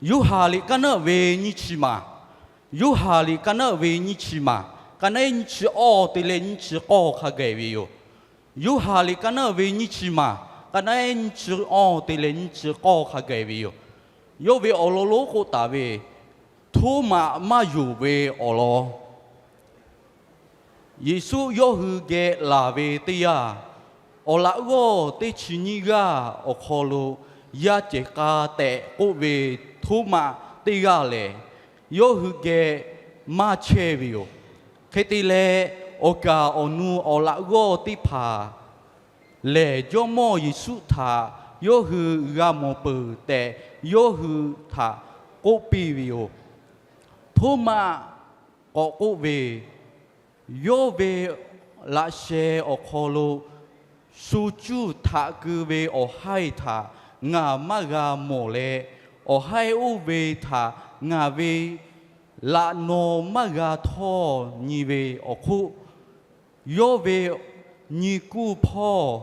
Yoˇhanˬ liꞈ kaˉ naˉ ve nyiˇ chi maˬ, Yoˇhanˬ liꞈ kaˉ naˉ ve nyiˇ chi maˬ, kaˉ naˉ nyiˇ chi awˇ te leh nyiˇ chi k'awˇ hk'a gaˬ ve yoˬ. Yoˇhanˬ liꞈ kaˉ naˉ ve nyiˇ chi maˬ, kaˉ naˉ nyiˇ chi awˇ te leh nyiˇ chi k'awˇ hk'a gaˬ ve yoˬ. Yawˇ ve awˬ lawn lonˉ k'oˆ taˍ ve, Htoˉmaꞈ maˇ yonˍ ve awˬ lawn. Yeˍsuˆ yawˇ hui geh laˬ ve teˇ yanˇ, awˬ laꞈ g'awˇ teˇ chi nyiˇ g'aˇ awˬ hk'aw lo yaˇ cehˬ k'a tehꞈ k'oˆ ve Htoˉmaꞈ teˇ g'aˇ lehˬ, yawˇ hui geh maˇ chehˇ ve yoˬ. Hk'e te leh, awˬ kaˍ awˬ nu awˬ laꞈ g'awˇ teˇ hpaˍ lehˬ, Jawˇmawˇ Yeˍsuˆ htaꞈ yawˇ hui g'a mawˬ peuˬ tehꞈ yawˇ hui htaꞈ k'oˆ piˇ ve yoˬ. Htoˉmaꞈ k'awꞈ k'oˆ ve, Yawˇ ve laꞈ sheh awˬ hk'aw lo shu cuˇ htaꞈ keu ve awˬ haiˇ htaꞈ ngaˬ maˇ g'a mawˬ leh, awˬ haiˇ oˇ ve htaꞈ ngaˬ ve laꞈ naw maˇ g'a htawˇ nyi ve awˬ hk'oˆ, yawˇ ve nyi kuˇ hpawˇ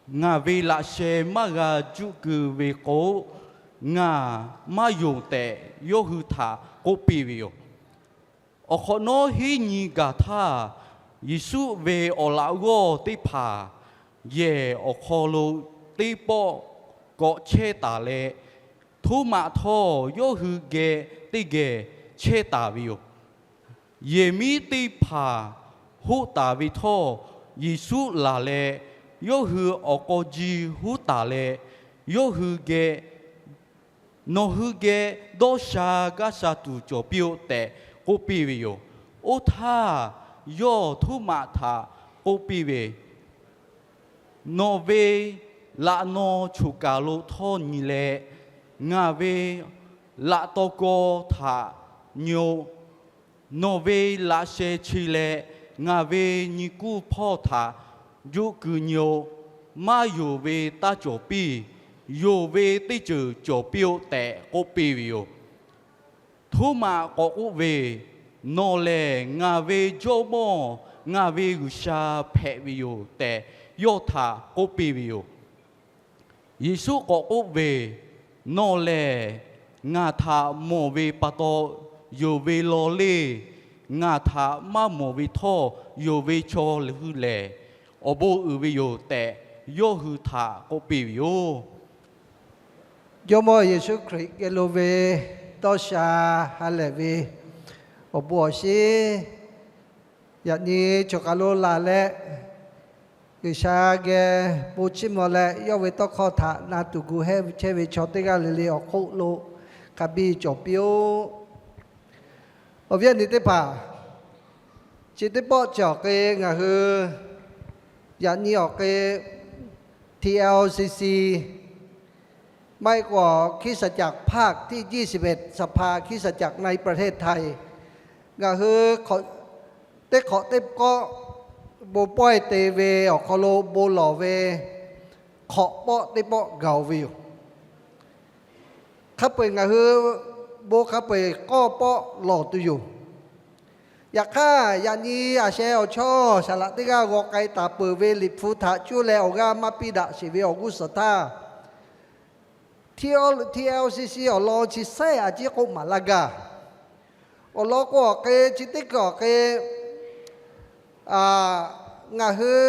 ngaˬ ve laꞈ sheh maˇ g'a juˆ keu ve k'o, ngaˬ maˇ yonˍ tehꞈ yawˇ hui htaꞈ k'oˆ piˇ ve yoˬ. Awˬ hk'awꞈ nawˉ hiˉ nyi gaˬ htaˇ, Yeˍsuˆ ve awˬ laꞈ g'awˇ teˇ hpaˍ yehˬ awˬ hk'aw lo teˇ pawˆ kawꞈ chehˇ taˍ leh, Htoˉmaꞈ htawˇ yawˇ hui geh teˇ geh chehˇ taˍ ve yoˬ. Yehˬ miˉ teˇ hpaˍ hoˆ taˍ ve htawˇ, Yeˍsuˆ laˬ leh, yawˇ hui awˬ k'aw ji huˉ taˍ leh, yawˇ hui geh, Nawˬ hui geh dawˇ sha gaˇ sha tuˬ cawˬ piˇ-oˆ tehꞈ k'oˆ piˇ ve yoˬ. Oˇ htaˇ yawˇ Htoˉmaꞈ htaꞈ k'oˆ piˇ ve, Nawˬ ve laꞈ naw choˬ kaˬ lo htawˇ nyi leh, ngaˬ ve laꞈ taw kaw htaꞈ nyi-o. Nawˬ ve laꞈ sheh chi leh ngaˬ ve nyi kuˇ hpawˇ htaꞈ juˆ keu nyi-o. Maˇ yonˍ ve taˇ cawˬ piˇ. Yonˍ ve teˇ ceuˬ cawˬ piˇ-oˆ tehꞈ k'oˆ piˇ ve yoˬ. Htoˉmaꞈ k'awꞈ k'oˆ ve, Nawˬ lehˬ ngaˬ ve Jawˇmawˇ, ngaˬ ve G'uiˬsha hpehꞈ ve yoˬ tehꞈ, yawˇ htaꞈ k'oˆ piˇ ve yoˬ. Yeˍsuˆ k'awꞈ k'oˆ ve, Nawˬ lehˬ ngaˬ htaꞈ mawˬ ve pa taw yonˍ ve law leˇ. Ngaˬ htaꞈ maˇ mawˬ ve htawˇ, yonˍ ve chaw hui lehˬ awˬ bon uiˍ ve yoˬ tehꞈ, yawˇ hui htaꞈ k'oˆ piˇ ve yoˬ. Jawˇmawˇ Yeˍsuˆ Hkriꞈ geh lo ve dawˇ sha ha lehˬ ve awˬ bon awˬ shinˉ, yaꞈ nyi choˬ kaˬ lo laˬ leh, G'uiˬsha geh bon chiˇ mvuh leh, yawˇ ve tawˇ hkawˇ htaꞈ na tuˬ gu hehˉ chehˇ ve chaw teˇ g'aˇ le le awˬ hk'oˆ lo hk'a biˇ cawˬ piˇ-oˆ. Awˬ viˉ awˬ nyi teˇ hpaˍ, chi teˇ pawˆ chi awˬ hk'e ngaˬ hui yaꞈ nyi awˬ hk'e T L C C maˇ heˆ k'o คริสตจักรภาคที่ ยี่สิบเอ็ด สภาคริสตจักรในประเทศไทย ngaˬ hui teˇ hk'awꞈ teˇ kawˆ bon pawehˇ te ve awˬ hk'aw lo bon lawˬ ve hk'awꞈ pawˆ teˇ pawˆ gaˬ-oˬ ve yoˬ. Hk'a peu-eˬ ngaˬ hui bon hk'a peu-eˬ k'awˇ pawˆ lawˬ tuˬ yoˬ. Yaꞈ hk'aˇ, yaꞈ nyi a sheh awˬ chawˇ saˍ laꞈ teˇ g'aˇ g'aw k'ai taˍ peuˬ ve Liꞈ hpu htaꞈ cuˇ leh awˬ g'aˇ maˇ piˇ daꞈ sheˍ ve awˬ g'uˇ suhˍ htaˇ, T L C C awˬ lawn chi sehˉ a ciˉ k'oˆ maˍ laˇ gaˇ. Awˬ lawn k'o awˬ hk'e, chi teˇ hkui awˬ hk'e ngaˬ hui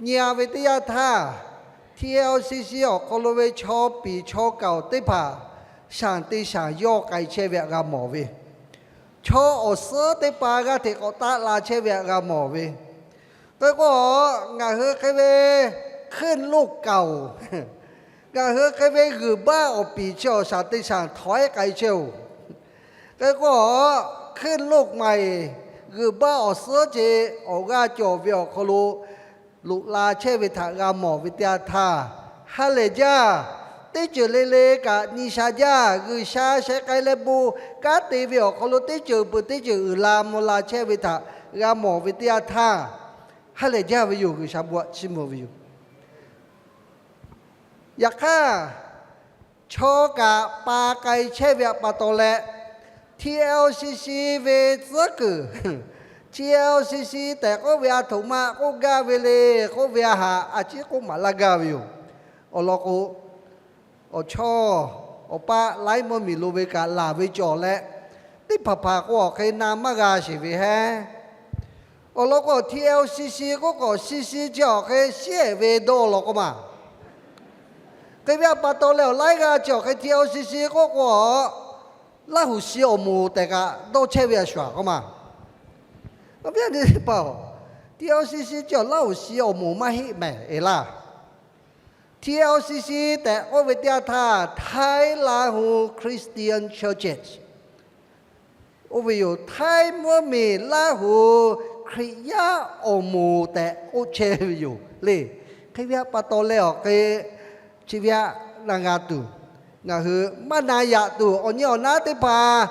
nyi-a ve teˇ yanˇ htaˇ, T L C C awˬ hk'aw lo ve chaw piˍ chaw kaoˬ teˇ hpaˍ shanˍ te shanˍ yawˇ k'ai chehˇ ve htaꞈ g'a mawˬ ve, chaw awˬ suhˉ teˇ hpaˍ g'aˇ hteꞈ k'awꞈ taˆ la chehˇ ve htaꞈ g'a mawˬ ve, k'e k'o, ngaˬ hui hk'e ve hkuiˇ loˇ kaoˬ, ngaˬ hui hk'e ve g'uiˬ baˆ awˬ piˍ chi awˬ shaˍ te shaˍ htawˇ-eˉ k'ai chehˇ-oˬ. K'e k'o, hkuiˇ loˇ maiˍ g'uiˬ baˆ awˬ suhˉ ce awˬ g'aˇ cawˬ ve awˬ hk'aw lo loꞈ la chehˇ ve htaꞈ g'a mawˬ ve teˇ yanˇ htaˇ, ha lehˬ jaˇ. Teˇ ceuˬ le le kaꞈ nyi sha jaˇ. G'uiˬsha sheh k'ai leh bon kanˉ te ve awˬ hk'aw lo teˇ ceuˬ peuˬ teˇ ceuˬ uiˍ la mvuh la chehˇ ve htaꞈ g'a mawˬ ve teˇ yanˇ htaˇ, ha lehˬ jaˇ ve yoˬ. G'uiˬsha bon htaꞈ chiˇ mvuh ve yoˬ. Yaꞈ hk'aˇ, chaw kaꞈ pa k'ai chehˇ ve htaꞈ pa taw leh, T L C C ve tcuhˉ kuiˬ, T L C C tehꞈ k'oˆ ve a htoꞈ ma k'oˆ gaˇ ve le k'oˆ ve a haꞈ a ciˉ k'oˆ maˍ laˇ gaˇ ve yoˬ. Awˬ lawn k'o, awˬ chawˇ Awˬ pa laiˉ mvuhˇ miˬ lo ve kaꞈ laˬ ve cawˬ leh, teˇ hpaˍ hpaˍ k'o awˬ hk'e na maˇ g'a sheˍ ve heˉ. Awˬ lawn k'o, T L C C k'oˆ k'o, C C chi awˬ hk'e shiˉ ehˍ ve dawˇ law k'oˆ ma. Hk'e ve a pa taw leh awˬ laiˉ g'aˇ chi awˬ hk'e T L C C k'oˆ k'o, Laˇ huˍ shi awˬ moˍ tehꞈ kaꞈ dawˇ chehˇ ve a shuˍ k'oˆ ma. Awˬ viˉ awˬ nyi teˇ hpaˍ-oˬ, T L C C chi awˬ Laˇ huˍ shi awˬ moˍ maˇ heˆ mehˍ e laˇ. T L C C tehꞈ k'oˆ ve teˇ yanˇ htaˇ, Htaiˇ Laˇ huˍ Christian Churches oˇ ve yoˬ. Htaiˇ mvuhˇ miˬ Laˇ huˍ Hkriꞈ yaˇ awˬ moˍ tehꞈ k'oˆ chehˇ ve yoˬ le. Hk'e ve a pa taw leh awˬ hk'e, chi ve aꞈ na g'a tuˬ, ngaˬ hui maˇ na yaꞈ tuˬ, awˬ nyi awˬ naˉ teˇ hpaˍ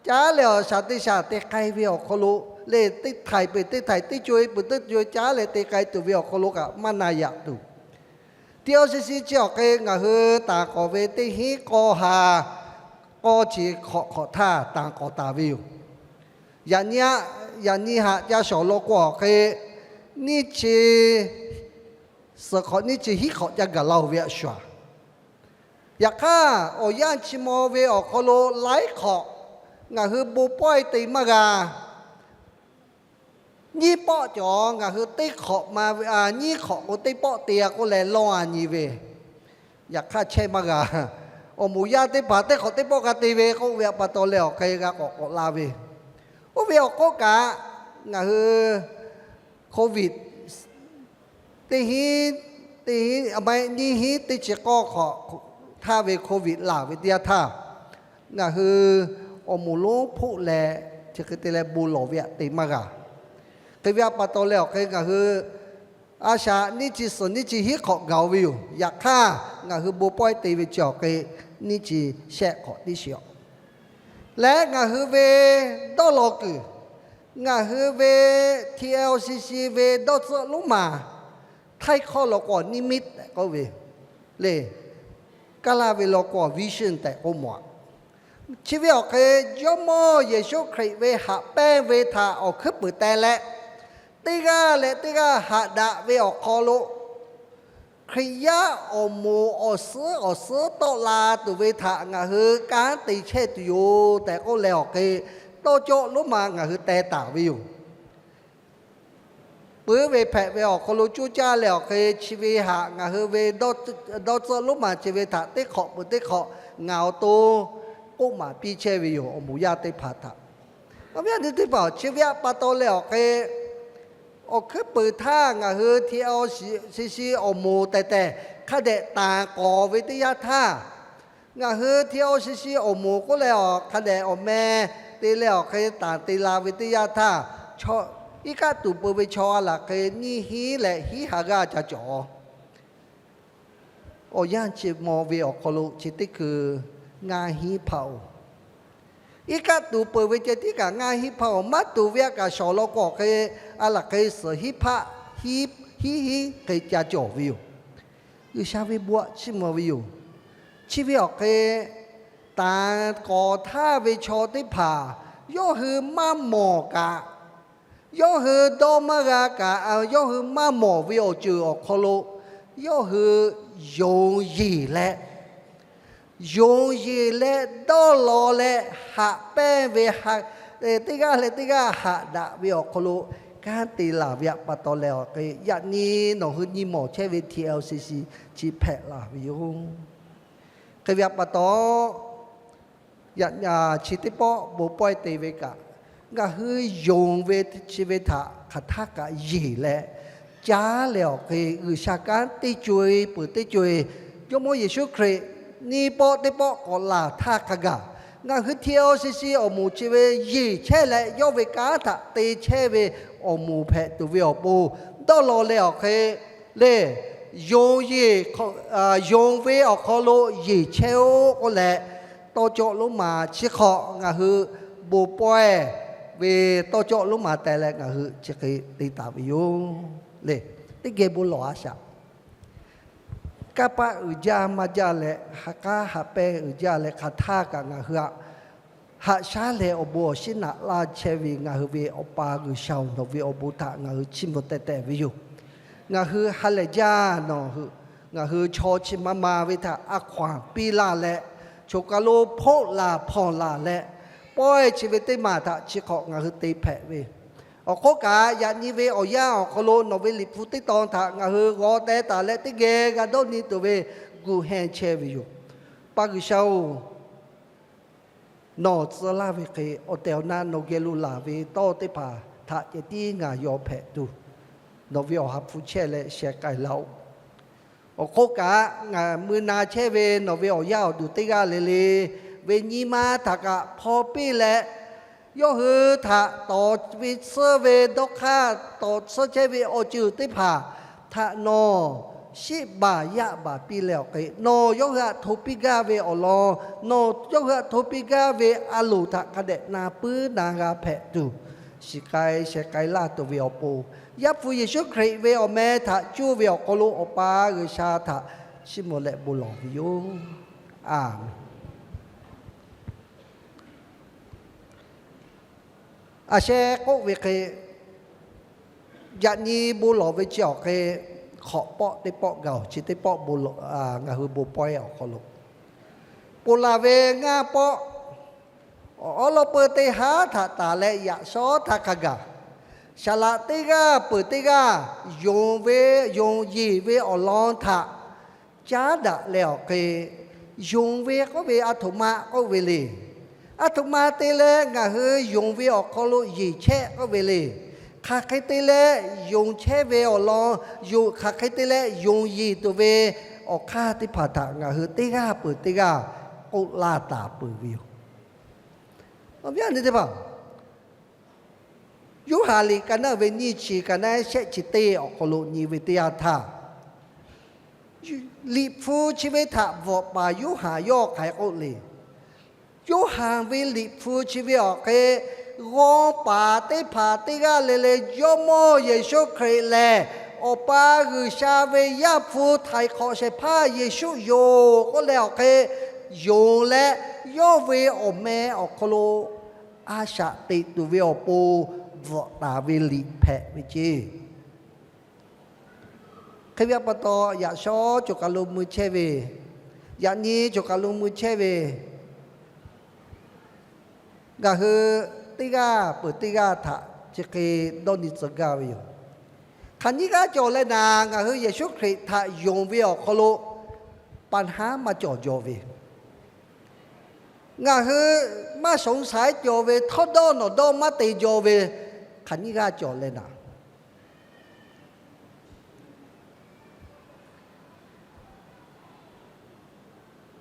caˉ leh awˬ shaˍ teˇ shaˍ te k'ai ve awˬ hk'aw lo le, teˇ htaiˍ peuˬ teˇ htaiˍ, teˇ co-e peuˬ teˇ co-e caˉ leh te k'ai tuˬ ve awˬ hk'aw lo kaꞈ maˇ na yaꞈ tuˬ, T L C C chi awˬ hk'e ngaˬ hui tanˬ k'awꞈ ve teˇ hinˉ k'awˇ ha k'awˇ chi hk'awꞈ hk'awꞈ htaˇ tanˬ k'awꞈ taˍ ve yoˬ. Yaꞈ nyi aꞈ, yaꞈ nyi haꞈ ca shawˍ law k'o awˬ hk'e, nyiˇ chi suhˍ hk'awꞈ nyiˇ chi hiˉ hk'awꞈ ca gaˬ la-oˬ ve a shuˍ. Yaꞈ hk'aˇ, awˬ yanˇ chi maw ve awˬ hk'aw lo laiˉ hk'awꞈ ngaˬ hui bon pawehˇ te maˇ g'a. Nyiˇ pawˆ cawˬ ngaˬ hui teˇ hk'awꞈ ma, nyiˇ hk'awꞈ k'o teˇ pawˆ te-a k'oˆ leh lawˇ-a nyi ve. Yaꞈ hk'aˇ chehˇ maˇ g'a. Awˬ moˍ yaˇ teˇ hpaˍ teˇ hk'awꞈ teˇ pawˆ g'a te ve k'oˆ ve a pa taw leh awˬ hk'e g'a k'awꞈ k'awꞈ la ve. Oˇ ve awˬ hk'oˆ kaꞈ ngaˬ hui Covid teˇ hinˉ, teˇ hinˉ a ma nyiˇ hinˉ teˇ chi k'awˇ hk'awꞈ htaˇ ve Covid laˬ ve teˇ yanˇ htaˇ, ngaˬ hui awˬ moˍ lonˉ hpoˆ leh chi hk'e te leh bon lawˬ ve aꞈ te maˇ g'a. Hk'e ve a pa taw leh awˬ hk'e ngaˬ hui a shaꞈ nyiˇ chi suhˍ nyiˇ chi hiˉ hk'awꞈ gaˬ-o ve yoˬ. Yaꞈ hk'aˇ, ngaˬ hui bon pawehˇ te ve chi awˬ hk'e nyiˇ chi shehˆ hk'awꞈ tiˉ sheˍ-aw. Leh ngaˬ hui ve dawˇ law kuiˬ, ngaˬ hui ve T L C C ve dawˇ tcuhˆ lonˉ maˬ Htaiˇ hkawˇ law k'o นิมิต tehꞈ k'oˆ ve le. Kaˇ laˇ ve law k'o vision tehꞈ k'oˆ mawˬ-a. Chi ve awˬ hk'e Jawˇmawˇ Yeˍsuˆ Hkriꞈ ve haꞈ pehnˇ ve htaꞈ awˬ hkuiˉ puiˍ teh leh, teˇ g'aˇ leh teˇ g'aˇ haꞈ daꞈ ve awˬ hk'aw lo Hkriꞈ yaˇ awˬ moˍ awˬ suhˉ awˬ suhˉ tawˆ la tuˬ ve htaꞈ ngaˬ hui kanˉ te chehˇ tuˬ yoˬ tehꞈ k'oˆ leh awˬ hk'e, dawˇ cawˆ lonˉ ma ngaˬ hui teh taˍ ve yoˬ. Puiˉ ve hpehꞈ ve awˬ hk'aw lo coˇ caˇ leh awˬ hk'e chi ve haꞈ ngaˬ hui ve dawˇ tcuhˆ lonˉ ma chi ve htaꞈ teˇ hk'awꞈ peuˬ teˇ hk'awꞈ ngaˬ awˬ to k'oˆ maˍ piˇ chehˇ ve yoˬ, awˬ moˍ yaˇ teˇ hpaˍ htaꞈ. Awˬ viˉ awˬ nyi teˇ hpaˍ, chi ve aꞈ pa taw leh awˬ hk'e, awˬ hkuiˉ puiˍ htaˇ ngaˬ hui T L C C awˬ moˍ tehˬ tehˬ hk'a dehꞈ tanˬ k'awˍ ve teˇ yanˇ htaˇ, ngaˬ hui T L C C awˬ moˍ k'oˆ leh awˬ hk'a dehꞈ awˬ meh te leh awˬ hk'e tanˬ te la ve teˇ yanˇ htaˇ, iˉ kaˆ tuˬ peuˬ ve chaw a laˬ hk'e nyiˇ hinˉ leh hiˉ ha g'aˇ ca cawˬ. Awˬ yanˇ chi maw ve awˬ hk'aw lo chi teˇ hkui ngaˇ hinˉ hpaˇ-oˬ. Iˉ kaˆ tuˬ peuˬ ve ceh tiˉ kaꞈ ngaˇ hinˉ hpaˇ-oˬ. Maˇ tuˬ ve aꞈ kaꞈ shawˍ law k'o awˬ hk'e a laˬ hk'e suhˍ hiˉ hpaˆ, hiˉ hiˉ hk'e ca cawˬ ve yoˬ. G'uiˬsha ve bon aꞈ chiˇ mvuh ve yoˬ. Chi ve awˬ hk'e tanˬ k'awˍ htaˇ ve chaw teˇ hpaˍ yawˇ hui maˇ mawˬ kaꞈ, yawˇ hui dawˇ maˇ g'a kaꞈ, yawˇ hui maˇ mawˬ ve awˬ ceuˬ awˬ hk'aw lo yawˇ hui yonˍ yeˬ leh, yonˍ yeˬ leh dawˇ law leh haꞈ pehnˇ ve, teˇ g'aˇ leh teˇ g'aˇ haꞈ daꞈ ve awˬ hk'aw lo kanˉ te laˬ ve aꞈ pa taw leh awˬ hk'e, yaꞈ nyi nawˬ hui nyi mawˬ chehˇ ve T L C C chi hpehꞈ laˬ ve yoˬ. Hk'e ve aꞈ pa taw, yaꞈ nyi chi teˇ pawˆ bon pawehˇ te ve kaꞈ, ngaˬ hui yonˍ ve chi ve htaꞈ hk'aˬ htaˇ kaꞈ yeˬ leh, caˉ leh awˬ hk'e G'uiˬsha kanˉ teˇ co-e peuˬ teˇ co-e, Jawˇmawˇ Yeˍsuˆ Hkriꞈ nyiˇ pawˆ teˇ pawˆ k'awꞈ laˬ htaˇ hk'a gaˬ, ngaˬ hui T L C C awˬ moˍ chi ve yeˬ chehˇ leh yawˇ ve kanˉ htaꞈ te chehˇ ve awˬ moˍ hpehꞈ tuˬ ve awˬ pon dawˇ law leh awˬ hk'e le, yonˍ yeˬ, yonˍ ve awˬ hk'aw lo yeˬ chehˇ-oˆ k'oˆ leh, tawˇ cawˆ lonˉ ma chi hk'awꞈ ngaˬ hui bon pawehˇ ve tawˇ cawˆ lonˉ ma teh leh ngaˬ hui chi hk'e te taˍ ve yoˬ le. Teˇ geh bon lawˬ-a shaꞈ. Kanˇ paˆ uiˍ jaˇ maˇ jaˇ leh, ha k'aˉ haꞈ pehnˇ uiˍ jaˇ leh hk'aˬ htaˇ kaꞈ ngaˬ hui aꞈ haꞈ shaˉ leh awˬ bon awˬ shinˉ naꞈ laˇ chehˇ ve ngaˬ hui ve Awˬ pa G'uiˬsha-oˬ, nawˬ ve awˬ bon htaꞈ ngaˬ hui chiˇ mvuh teh tehꞈ ve yoˬ. Ngaˬ hui ha lehˬ jaˇ nawˬ hui, ngaˬ hui chaw chi ma ma ve htaꞈ a hkaw-anˬ piˇ laˇ leh, choˬ kaˬ lo hpoˆ laˬ hpawnˬ laˬ leh, pawehˇ chi ve teˇ maˬ htaꞈ chi hk'awꞈ ngaˬ hui te hpehꞈ ve. Awˬ hk'oˆ kaꞈ, yaꞈ nyi ve awˬ yanˇ awˬ hk'aw lo nawˬ ve Liꞈ hpu teˇ tawn htaꞈ ngaˬ hui g'aw teh taˍ leh, teˇ geh g'a dawˇ nyi tuˬ ve gu hehnˇ chehˇ ve yoˬ. Pa G'uiˬsha-oˬ, nawˬ tcuh laˇ ve hk'e awˬ tehˬ awˬ na nawˬ geh lo laˬ ve tawˇ teˇ hpaˍ htaꞈ ceh tiˉ ngaˬ yaw hpehꞈ tuˬ, nawˬ ve Awˬ ha hpu chehˇ leh sheh k'ai laˇ-oˆ. Awˬ hk'oˆ kaꞈ, ngaˬ mui na chehˇ ve nawˬ ve awˬ yaˇ awˬ duˬ teˇ g'aˇ le le ve nyi ma htaꞈ kaꞈ hpaw piˇ leh, yawˇ hui htaꞈ tawˍ ve tsuhˇ ve dawˇ hk'aˇ, tawˍ tsuhˇ chehˇ ve awˬ ceuˬ teˇ hpaˍ htaꞈ nawˬ shiˆ baˬ yaˆ baˬ piˇ leh awˬ hk'e, nawˬ yawˇ hui htaꞈ hto piˇ gaˇ ve awˬ lawn, nawˬ yawˇ hui htaꞈ hto piˇ gaˇ ve a loˍ htaꞈ hk'a dehꞈ na puiˉ na g'a hpehꞈ tuˬ, shiˍ k'ai sheh k'ai laˇ tuˬ ve awˬ pon, Yaˇ hpu Yeˍsuˆ Hkriꞈ ve awˬ meh htaꞈ cuˇ ve awˬ hk'aw lo Awˬ pa G'uiˬsha htaꞈ chiˇ mvuh leh bon lawˬ ve yoˬ. Aˬ, a sheh k'oˆ ve hk'e, yaꞈ nyi bon lawˬ ve chi awˬ hk'e, hk'awꞈ pawˆ teˇ pawˆ gaˬ-oˬ. Chi teˇ pawˆ ngaˬ hui bon pawehˇ awˬ hk'aw lo, ponˬ laˬ ve ngaˇ pawˆ, awˉ lawˉ peuˇ teˇ haˉ htaꞈ taˍ leh yaꞈ shawˉ htaˇ hk'a gaˬ, saˍ laꞈ teˇ g'aˇ peuˬ teˇ g'aˇ yonˍ ve, yonˍ yeˬ ve awˬ lawn htaꞈ caˉ daꞈ leh awˬ hk'e, yonˍ ve k'oˆ ve a htoꞈ ma k'oˆ ve le. A htoꞈ ma te leh ngaˬ hui yonˍ ve awˬ hk'aw lo yeˬ chehˇ k'oˆ ve le. Hk'aˬ hk'e te leh yonˍ chehˇ ve awˬ lawn, hk'aˬ hk'e te leh yonˍ yeˬ tuˬ ve awˬ hk'aˇ teˇ hpaˍ htaꞈ ngaˬ hui teˇ g'aˇ peuˬ teˇ g'aˇ k'oˆ laˇ taˍ peuˬ ve yoˬ. Awˬ viˉ awˬ nyi teˇ hpaˍ, Yoˇhanˬ liꞈ ka naˉ ve nyiˇ chi ka naˉ shehˆ chi teˇ awˬ hk'aw lo nyi ve teˇ yanˇ htaˇ, Liꞈ hpu chi ve htaꞈ bvuhꞈ paˍ Yoˇhanˬ yawˇ hk'aˬ hk'e k'oˆ le. Yoˇhanˬ ve Liꞈ hpu chi ve awˬ hk'e, g'aw paˍ teˇ hpaˍ teˇ g'aˇ le le Jawˇmawˇ Yeˍsuˆ Hkriꞈ lehˬ, Awˬ pa G'uiˬsha ve Yaˇ hpu htaiˍ hk'awꞈ shehˍ hpaˇ Yeˍsuˆ yoˬ k'oˆ leh awˬ hk'e yonˍ leh, yawˇ ve awˬ meh awˬ hk'aw lo a shaꞈ teꞈ tuˬ ve awˬ pon bvuhꞈ taˍ ve liꞈ hpehꞈ ve ceˇ. Hk'e ve pa taw, yaꞈ shawˉ choˬ kaˬ lo mui chehˇ ve, yaꞈ nyi choˬ kaˬ lo mui chehˇ ve ngaˬ hui teˇ g'aˇ peuˬ teˇ g'aˇ htaꞈ chi hk'e dawˇ nyi tcuh gaˇ ve yoˬ. Hk'aˬ nyiˇ g'aˇ cawˬ leh naˍ, ngaˬ hui Yeˍsuˆ Hkriꞈ htaꞈ yonˍ ve awˬ hk'aw lo pa haˉ maˇ cawˬ jaw ve, ngaˬ hui maˇ shoˍ saiˉ cawˬ ve, htawˇ dawˇ nawˬ dawˇ maˇ te jaw ve, hk'aˬ nyiˇ g'aˇ cawˬ leh naˍ,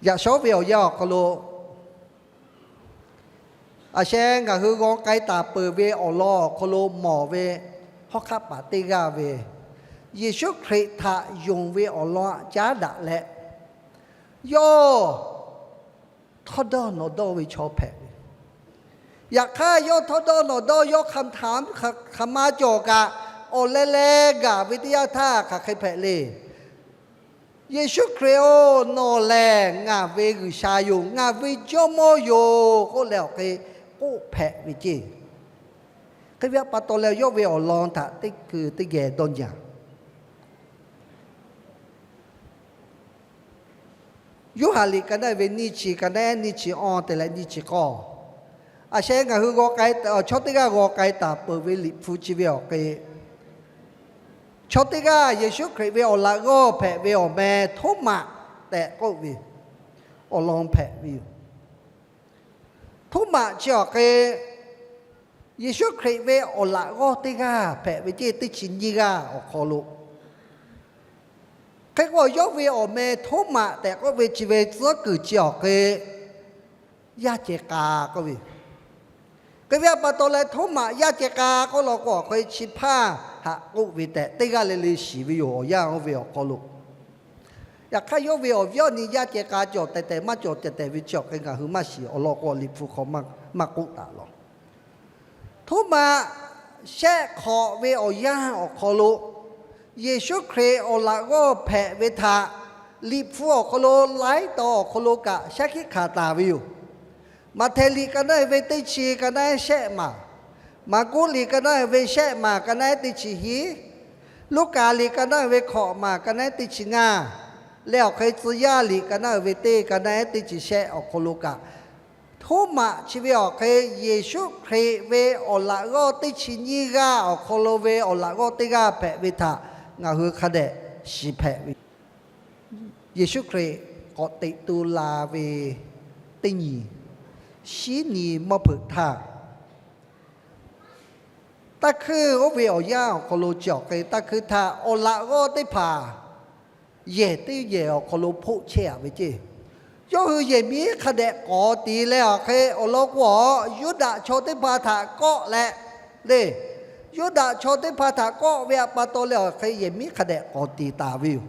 yaꞈ shawˉ ve awˬ yanˇ awˬ hk'aw lo, aˬ sheh ngaˬ hui g'aw k'ai taˍ peuˬ ve awˬ lawn awˬ hk'aw lo mawˬ ve hawˉ hk'aˆ paˍ teˇ g'aˇ ve, Yeˍsuˆ Hkriꞈ htaꞈ yonˍ ve awˬ lawn caˉ daꞈ leh, yawˇ htawˇ dawˇ nawˬ dawˇ ve chaw hpehꞈ ve. Yaꞈ hk'aˇ, yawˇ htawˇ dawˇ nawˬ dawˇ yawˇ hk'a htaꞈ hk'aˬ ma cawˬ kaꞈ, awˬ leh leh gaˬ ve teˇ yanˇ htaˇ hk'aˬ hk'e hpehꞈ le. Yeˍsuˆ Hkriꞈ-oˬ, nawˬ lehˬ ngaˬ ve G'uiˬsha yoˬ, ngaˬ ve Jawˇmawˇ yoˬ k'oˆ leh awˬ hk'e k'oˆ hpehꞈ ve ceˇ. Hk'e ve pa taw leh, yawˇ ve awˬ lawn htaꞈ teˇ hkui teˇ geh dawˇ nyi-a. Yoˇhanˬ liꞈ ka naˉ ve nyiˇ chi ka naˉ nyiˇ chi awˇ te leh nyiˇ chi k'awˇ, aˬ sheh ngaˬ hui g'aw k'ai, chaw teˇ g'aˇ g'aw k'ai taˍ peuˬ ve Liꞈ hpu chi ve awˬ hk'e, chaw teˇ g'aˇ Yeˍsuˆ Hkriꞈ ve awˬ laꞈ g'awˇ hpehꞈ ve awˬ meh Htoˉmaꞈ tehꞈ k'oˆ ve awˬ lawn hpehꞈ ve yoˬ. Htoˉmaꞈ chi awˬ hk'e Yeˍsuˆ Hkriꞈ ve awˬ laꞈ g'awˇ teˇ g'aˇ hpehꞈ ve ceˇ, teˇ chi nyiˇ g'aˇ awˬ hk'aw lo. Hk'e k'o, yawˇ ve awˬ meh Htoˉmaꞈ tehꞈ k'oˆ ve chi ve tcuhˉ kuiˬ chi awˬ hk'e yaˇ ceh k'a k'oˆ ve. Hk'e ve pa taw leh, Htoˉmaꞈ yaˇ ceh k'a k'oˆ law k'o, awˬ hk'e chi hpaˇ haꞈ k'oˆ ve tehꞈ teˇ g'aˇ le le shiˍ ve yoˬ, awˬ yanˇ oˇ ve awˬ hk'aw lo. Yaꞈ hk'aˇ, yawˇ ve awˬ viˉ awˬ nyi yaˇ ceh k'a cawˬ tehˬ tehˬ maˇ cawˬ tehˬ tehˬ ve chi awˬ hk'e ngaˬ hui maˇ shiˍ, awˬ lawn k'o Liꞈ hpu hk'aw maˇ k'oˆ taˍ law. Htoˉmaꞈ shehˆ hk'awꞈ ve awˬ yanˇ awˬ hk'aw lo, Yeˍsuˆ Hkriꞈ awˬ laꞈ g'awˇ hpehꞈ ve htaꞈ Liꞈ hpu awˬ hk'aw lo laiˉ taw awˬ hk'aw lo kaꞈ shaˉ hkiˆ hkanˍ taˍ ve yoˬ. Maꞈhtehˍ liꞈ ka naˉ ve teˇ chi ka naˉ shehˆ maˬ, Maˍkuˆ liꞈ ka naˉ ve shehˆ maˬ ka naˉ teˇ chi hiˉ, Luˉkaꞈ liꞈ ka naˉ ve hkawꞈ maˬ ka naˉ teˇ chi ngaˇ, leh awˬ hk'e tcuh yaˇ liꞈ ka naˆ uiˍ ve teˇ ka naˆ ehˉ teˇ chi shehˆ awˬ hk'aw lo kaꞈ, Htoˉmaꞈ chi ve awˬ hk'e Yeˍsuˆ Hkriꞈ ve awˬ laꞈ g'awˇ teˇ chi nyiˇ g'aˇ awˬ hk'aw lo ve awˬ laꞈ g'awˇ teˇ g'aˇ hpehꞈ ve htaꞈ ngaˬ hui hk'a dehꞈ shiˍ hpehꞈ ve. Yeˍsuˆ Hkriꞈ k'awꞈ teꞈ tu la ve teˇ nyi, shiˉ nyi mawˇ hpeuꞈ htaˇ, taˇ hkuiˇ oˇ ve awˬ yanˇ awˬ hk'aw lo chi awˬ hk'e taˇ hkuiˇ htaˇ, awˬ laꞈ g'awˇ teˇ hpaˍ yehˬ teˇ yehˬ awˬ hk'aw lo hpoˆ chehˇ aꞈ ve ceˇ. Yawˇ hui yehˬ miˉ hk'a dehꞈ k'awꞈ te leh awˬ hk'e awˬ lawn k'o, Yuˇdaꞈ chaw teˇ hpaˍ htaꞈ kawˆ leh le, Yuˇdaꞈ chaw teˇ hpaˍ htaꞈ kawˆ ve pa taw leh awˬ hk'e yehˬ miˉ hk'a dehꞈ k'awꞈ te taˍ ve yoˬ.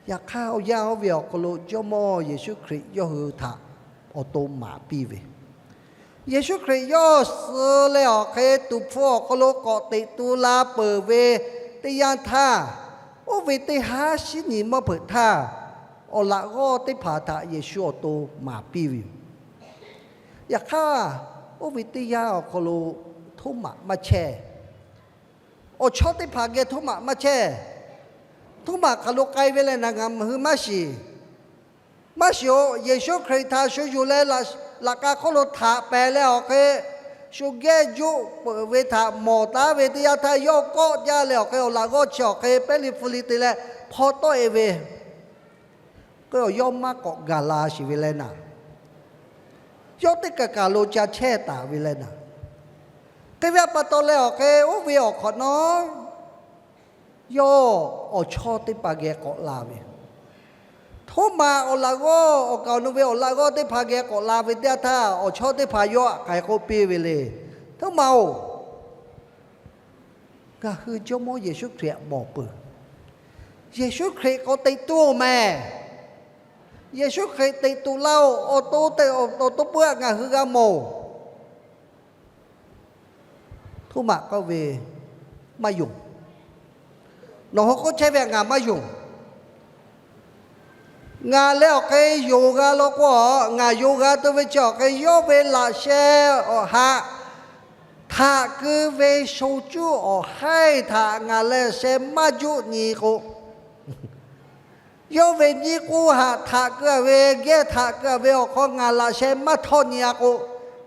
Yaꞈ hk'aˇ, awˬ yanˇ oˇ ve awˬ hk'aw lo Jawˇmawˇ Yeˍsuˆ Hkriꞈ yawˇ hui htaꞈ awˬ to maˍ piˇ ve, Yeˍsuˆ Hkriꞈ yawˇ suh leh awˬ hk'e tuˍ hpfuh awˬ hk'aw lo k'awꞈ teꞈ tu la peuˬ ve teˇ yanˇ htaˇ, oˇ ve teˇ haˉ shiˉ nyi mawˇ hpeuꞈ htaˇ, awˬ laꞈ g'awˇ teˇ hpaˍ htaꞈ Yeˍsuˆ awˬ to maˍ piˇ ve yoˬ. Yaꞈ hk'aˇ, oˇ ve teˇ yanˇ awˬ hk'aw lo Htoˉmaꞈ maˇ chehˇ. Awˬ chawˇ teˇ hpaˍ geh Htoˉmaꞈ maˇ chehˇ. Htoˉmaꞈ hk'aˬ lo k'ai ve leh naˍ ngaˬ hui maˇ shiˍ. Maˇ shiˍ-oˬ, Yeˍsuˆ Hkriꞈ htaꞈ shu yuˬ leh laꞈ ka hk'oˆ lo htaꞈ pehˍ leh awˬ hk'e, shu gehˇ juˆ peuˬ ve htaꞈ mawˬ taˉ ve teˇ yanˇ htaˇ, yawˇ kawˆ jaˇ leh awˬ hk'e awˬ laꞈ g'awˇ chi awˬ hk'e pehˉ liꞈ hpu liꞈ te leh hpaw tawˆ-e ve k'o, awˬ yawˇ maˇ k'awꞈ gaˬ la sheˍ ve leh naˍ, yawˇ teˇ kaˬ kaˬ lo ca chehˇ taˍ ve leh naˍ, hk'e ve pa taw leh awˬ hk'e oˇ ve awˬ hk'awꞈ nawˉ, yawˇ awˬ chawˇ teˇ hpaˍ geh k'awꞈ la ve, Htoˉmaꞈ awˬ laꞈ g'awˇ awˬ kaˍ awˬ nu ve awˬ laꞈ g'awˇ teˇ hpaˍ geh k'awꞈ la ve teˇ yanˇ htaˇ, awˬ chawˇ teˇ hpaˍ yawˇ htaꞈ hk'aˬ hk'e k'oˆ piˇ ve le, Htoˉmaꞈ-oˬ, ngaˬ hui Jawˇmawˇ Yeˍsuˆ Hkriꞈ htaꞈ mawˬ peuˬ. Yeˍsuˆ Hkriꞈ k'awꞈ teꞈ tu-oˬ mehˍ. Yeˍsuˆ Hkriꞈ teꞈ tu laˇ-oˬ, awˬ to teꞈ awˬ to peuˬ-aꞈ ngaˬ hui g'a mawˬ-oˬ. Htoˉmaꞈ k'oˆ ve, Maˇ yonˍ. Nawˬ hui k'oˆ chehˇ ve htaꞈ ngaˬ maˇ yonˍ. Ngaˬ leh awˬ hk'e yonˍ g'a law k'o, ngaˬ yonˍ g'a tuˬ ve chi awˬ hk'e yawˇ ve laꞈ sheh awˬ haꞈ htaꞈ keu ve sho cuˉ awˬ haiˇ htaꞈ ngaˬ leh sheh maˇ juˆ nyi k'o, yawˇ ve nyiˇ k'uˉ haꞈ htaꞈ keu-a ve, gehˇ htaꞈ keu-a ve awˬ hk'aw ngaˬ laꞈ sheh maˇ htawˇ nyi-a k'o,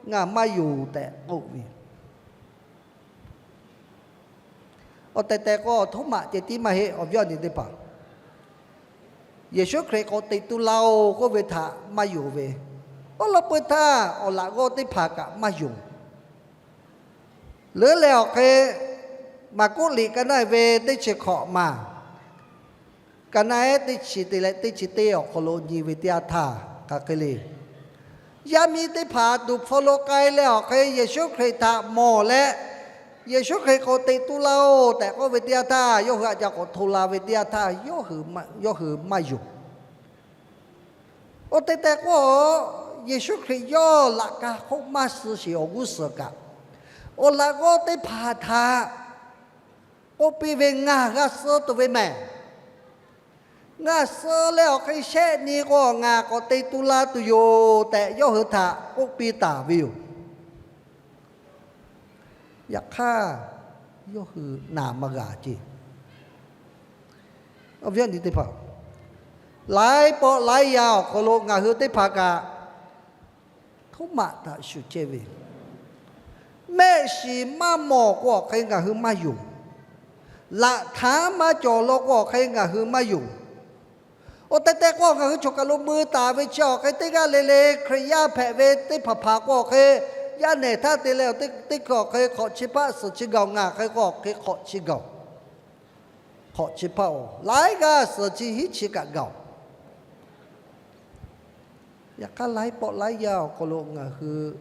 ngaˬ maˇ yonˍ tehꞈ k'oˆ ve. Awˬ tehˬ tehˬ k'o, Htoˉmaꞈ ceh tiˉ maˇ heˆ, awˬ viˉ awˬ nyi teˇ hpaˍ, Yeˍsuˆ Hkriꞈ k'awꞈ teꞈ tu laˇ-oˬ k'oˆ ve htaꞈ maˇ yonˍ ve, awˉ lawˉ peuˇ htaˇ awˬ laꞈ g'awˇ teˇ hpaˍ kaꞈ maˇ yonˍ. Leuˉ leh awˬ hk'e, Maˍkuˆ liꞈ ka naˆ ve teˇ chi hkawꞈ maˬ, ka naˆ ehˉ teˇ chi te leh teˇ chi teˇ awˬ hk'aw lo nyi ve teˇ yanˇ htaˇ hk'aˬ hk'e le, yaˇ miˇ teˇ hpaˍ tuˍ hpfuh lo k'ai leh awˬ hk'e Yeˍsuˆ Hkriꞈ htaꞈ mawˬ leh, Yeˍsuˆ Hkriꞈ k'awꞈ teꞈ tu laˇ-oˬ tehꞈ k'oˆ ve teˇ yanˇ htaˇ, yawˇ hui htaꞈ ca k'awꞈ hto la ve teˇ yanˇ htaˇ, yawˇ hui maˇ yonˍ. Awˬ tehˬ tehˬ k'o, Yeˍsuˆ Hkriꞈ yawˇ laꞈ ka hk'oˆ maˇ suh sheˍ awˬ g'uˇ suhˍ kaꞈ, awˬ laꞈ g'awˇ teˇ hpaˍ htaꞈ k'oˆ piˇ ve, Ngaˬ g'a suh tuˬ ve mehˬ. Ngaˬ suh leh awˬ hk'e shehˆ nyi k'o, ngaˬ k'awꞈ te tu la tuˬ yoˬ tehꞈ, yawˇ hui htaꞈ k'oˆ piˇ taˍ ve yoˬ. Yaꞈ hk'aˇ, yawˇ hui naˍ maˇ g'a ceˇ. Awˬ viˉ awˬ nyi teˇ hpaˍ, laiˉ pawˆ laiˉ yaˇ awˬ hk'aw lo ngaˬ hui teˇ hpaˍ kaꞈ, Htoˉmaꞈ htaꞈ shuˍ chehˇ ve, mehˆ shiˍ maˇ mawˬ k'o awˬ hk'e ngaˬ hui maˇ yonˍ. Laꞈ htaˉ maˇ cawˬ law k'o awˬ hk'e ngaˬ hui maˇ yonˍ. Awˬ tehˬ tehˬ k'o, ngaˬ hui choˬ kaˬ lo mui taˍ ve chi awˬ hk'e teˇ g'aˇ le le Hkriꞈ yaˇ hpehꞈ ve teˇ hpaˍ hpaˍ k'o awˬ hk'e, yaˇ nehˬ htaˇ te leh teˇ hkui awˬ hk'e hk'awꞈ chi hpaˆ suhˍ chi gaˬ-oˬ, ngaˬ hk'e k'o awˬ hk'e hk'awꞈ chi gaˬ-oˬ. Hk'awꞈ chi hpaˆ-oˬ, laiˉ g'aˇ suhˍ chi hiˉ chi kaꞈ gaˬ-oˬ. Yaꞈ hk'aˇ, laiˉ pawˆ laiˉ yaˇ awˬ hk'aw lo ngaˬ hui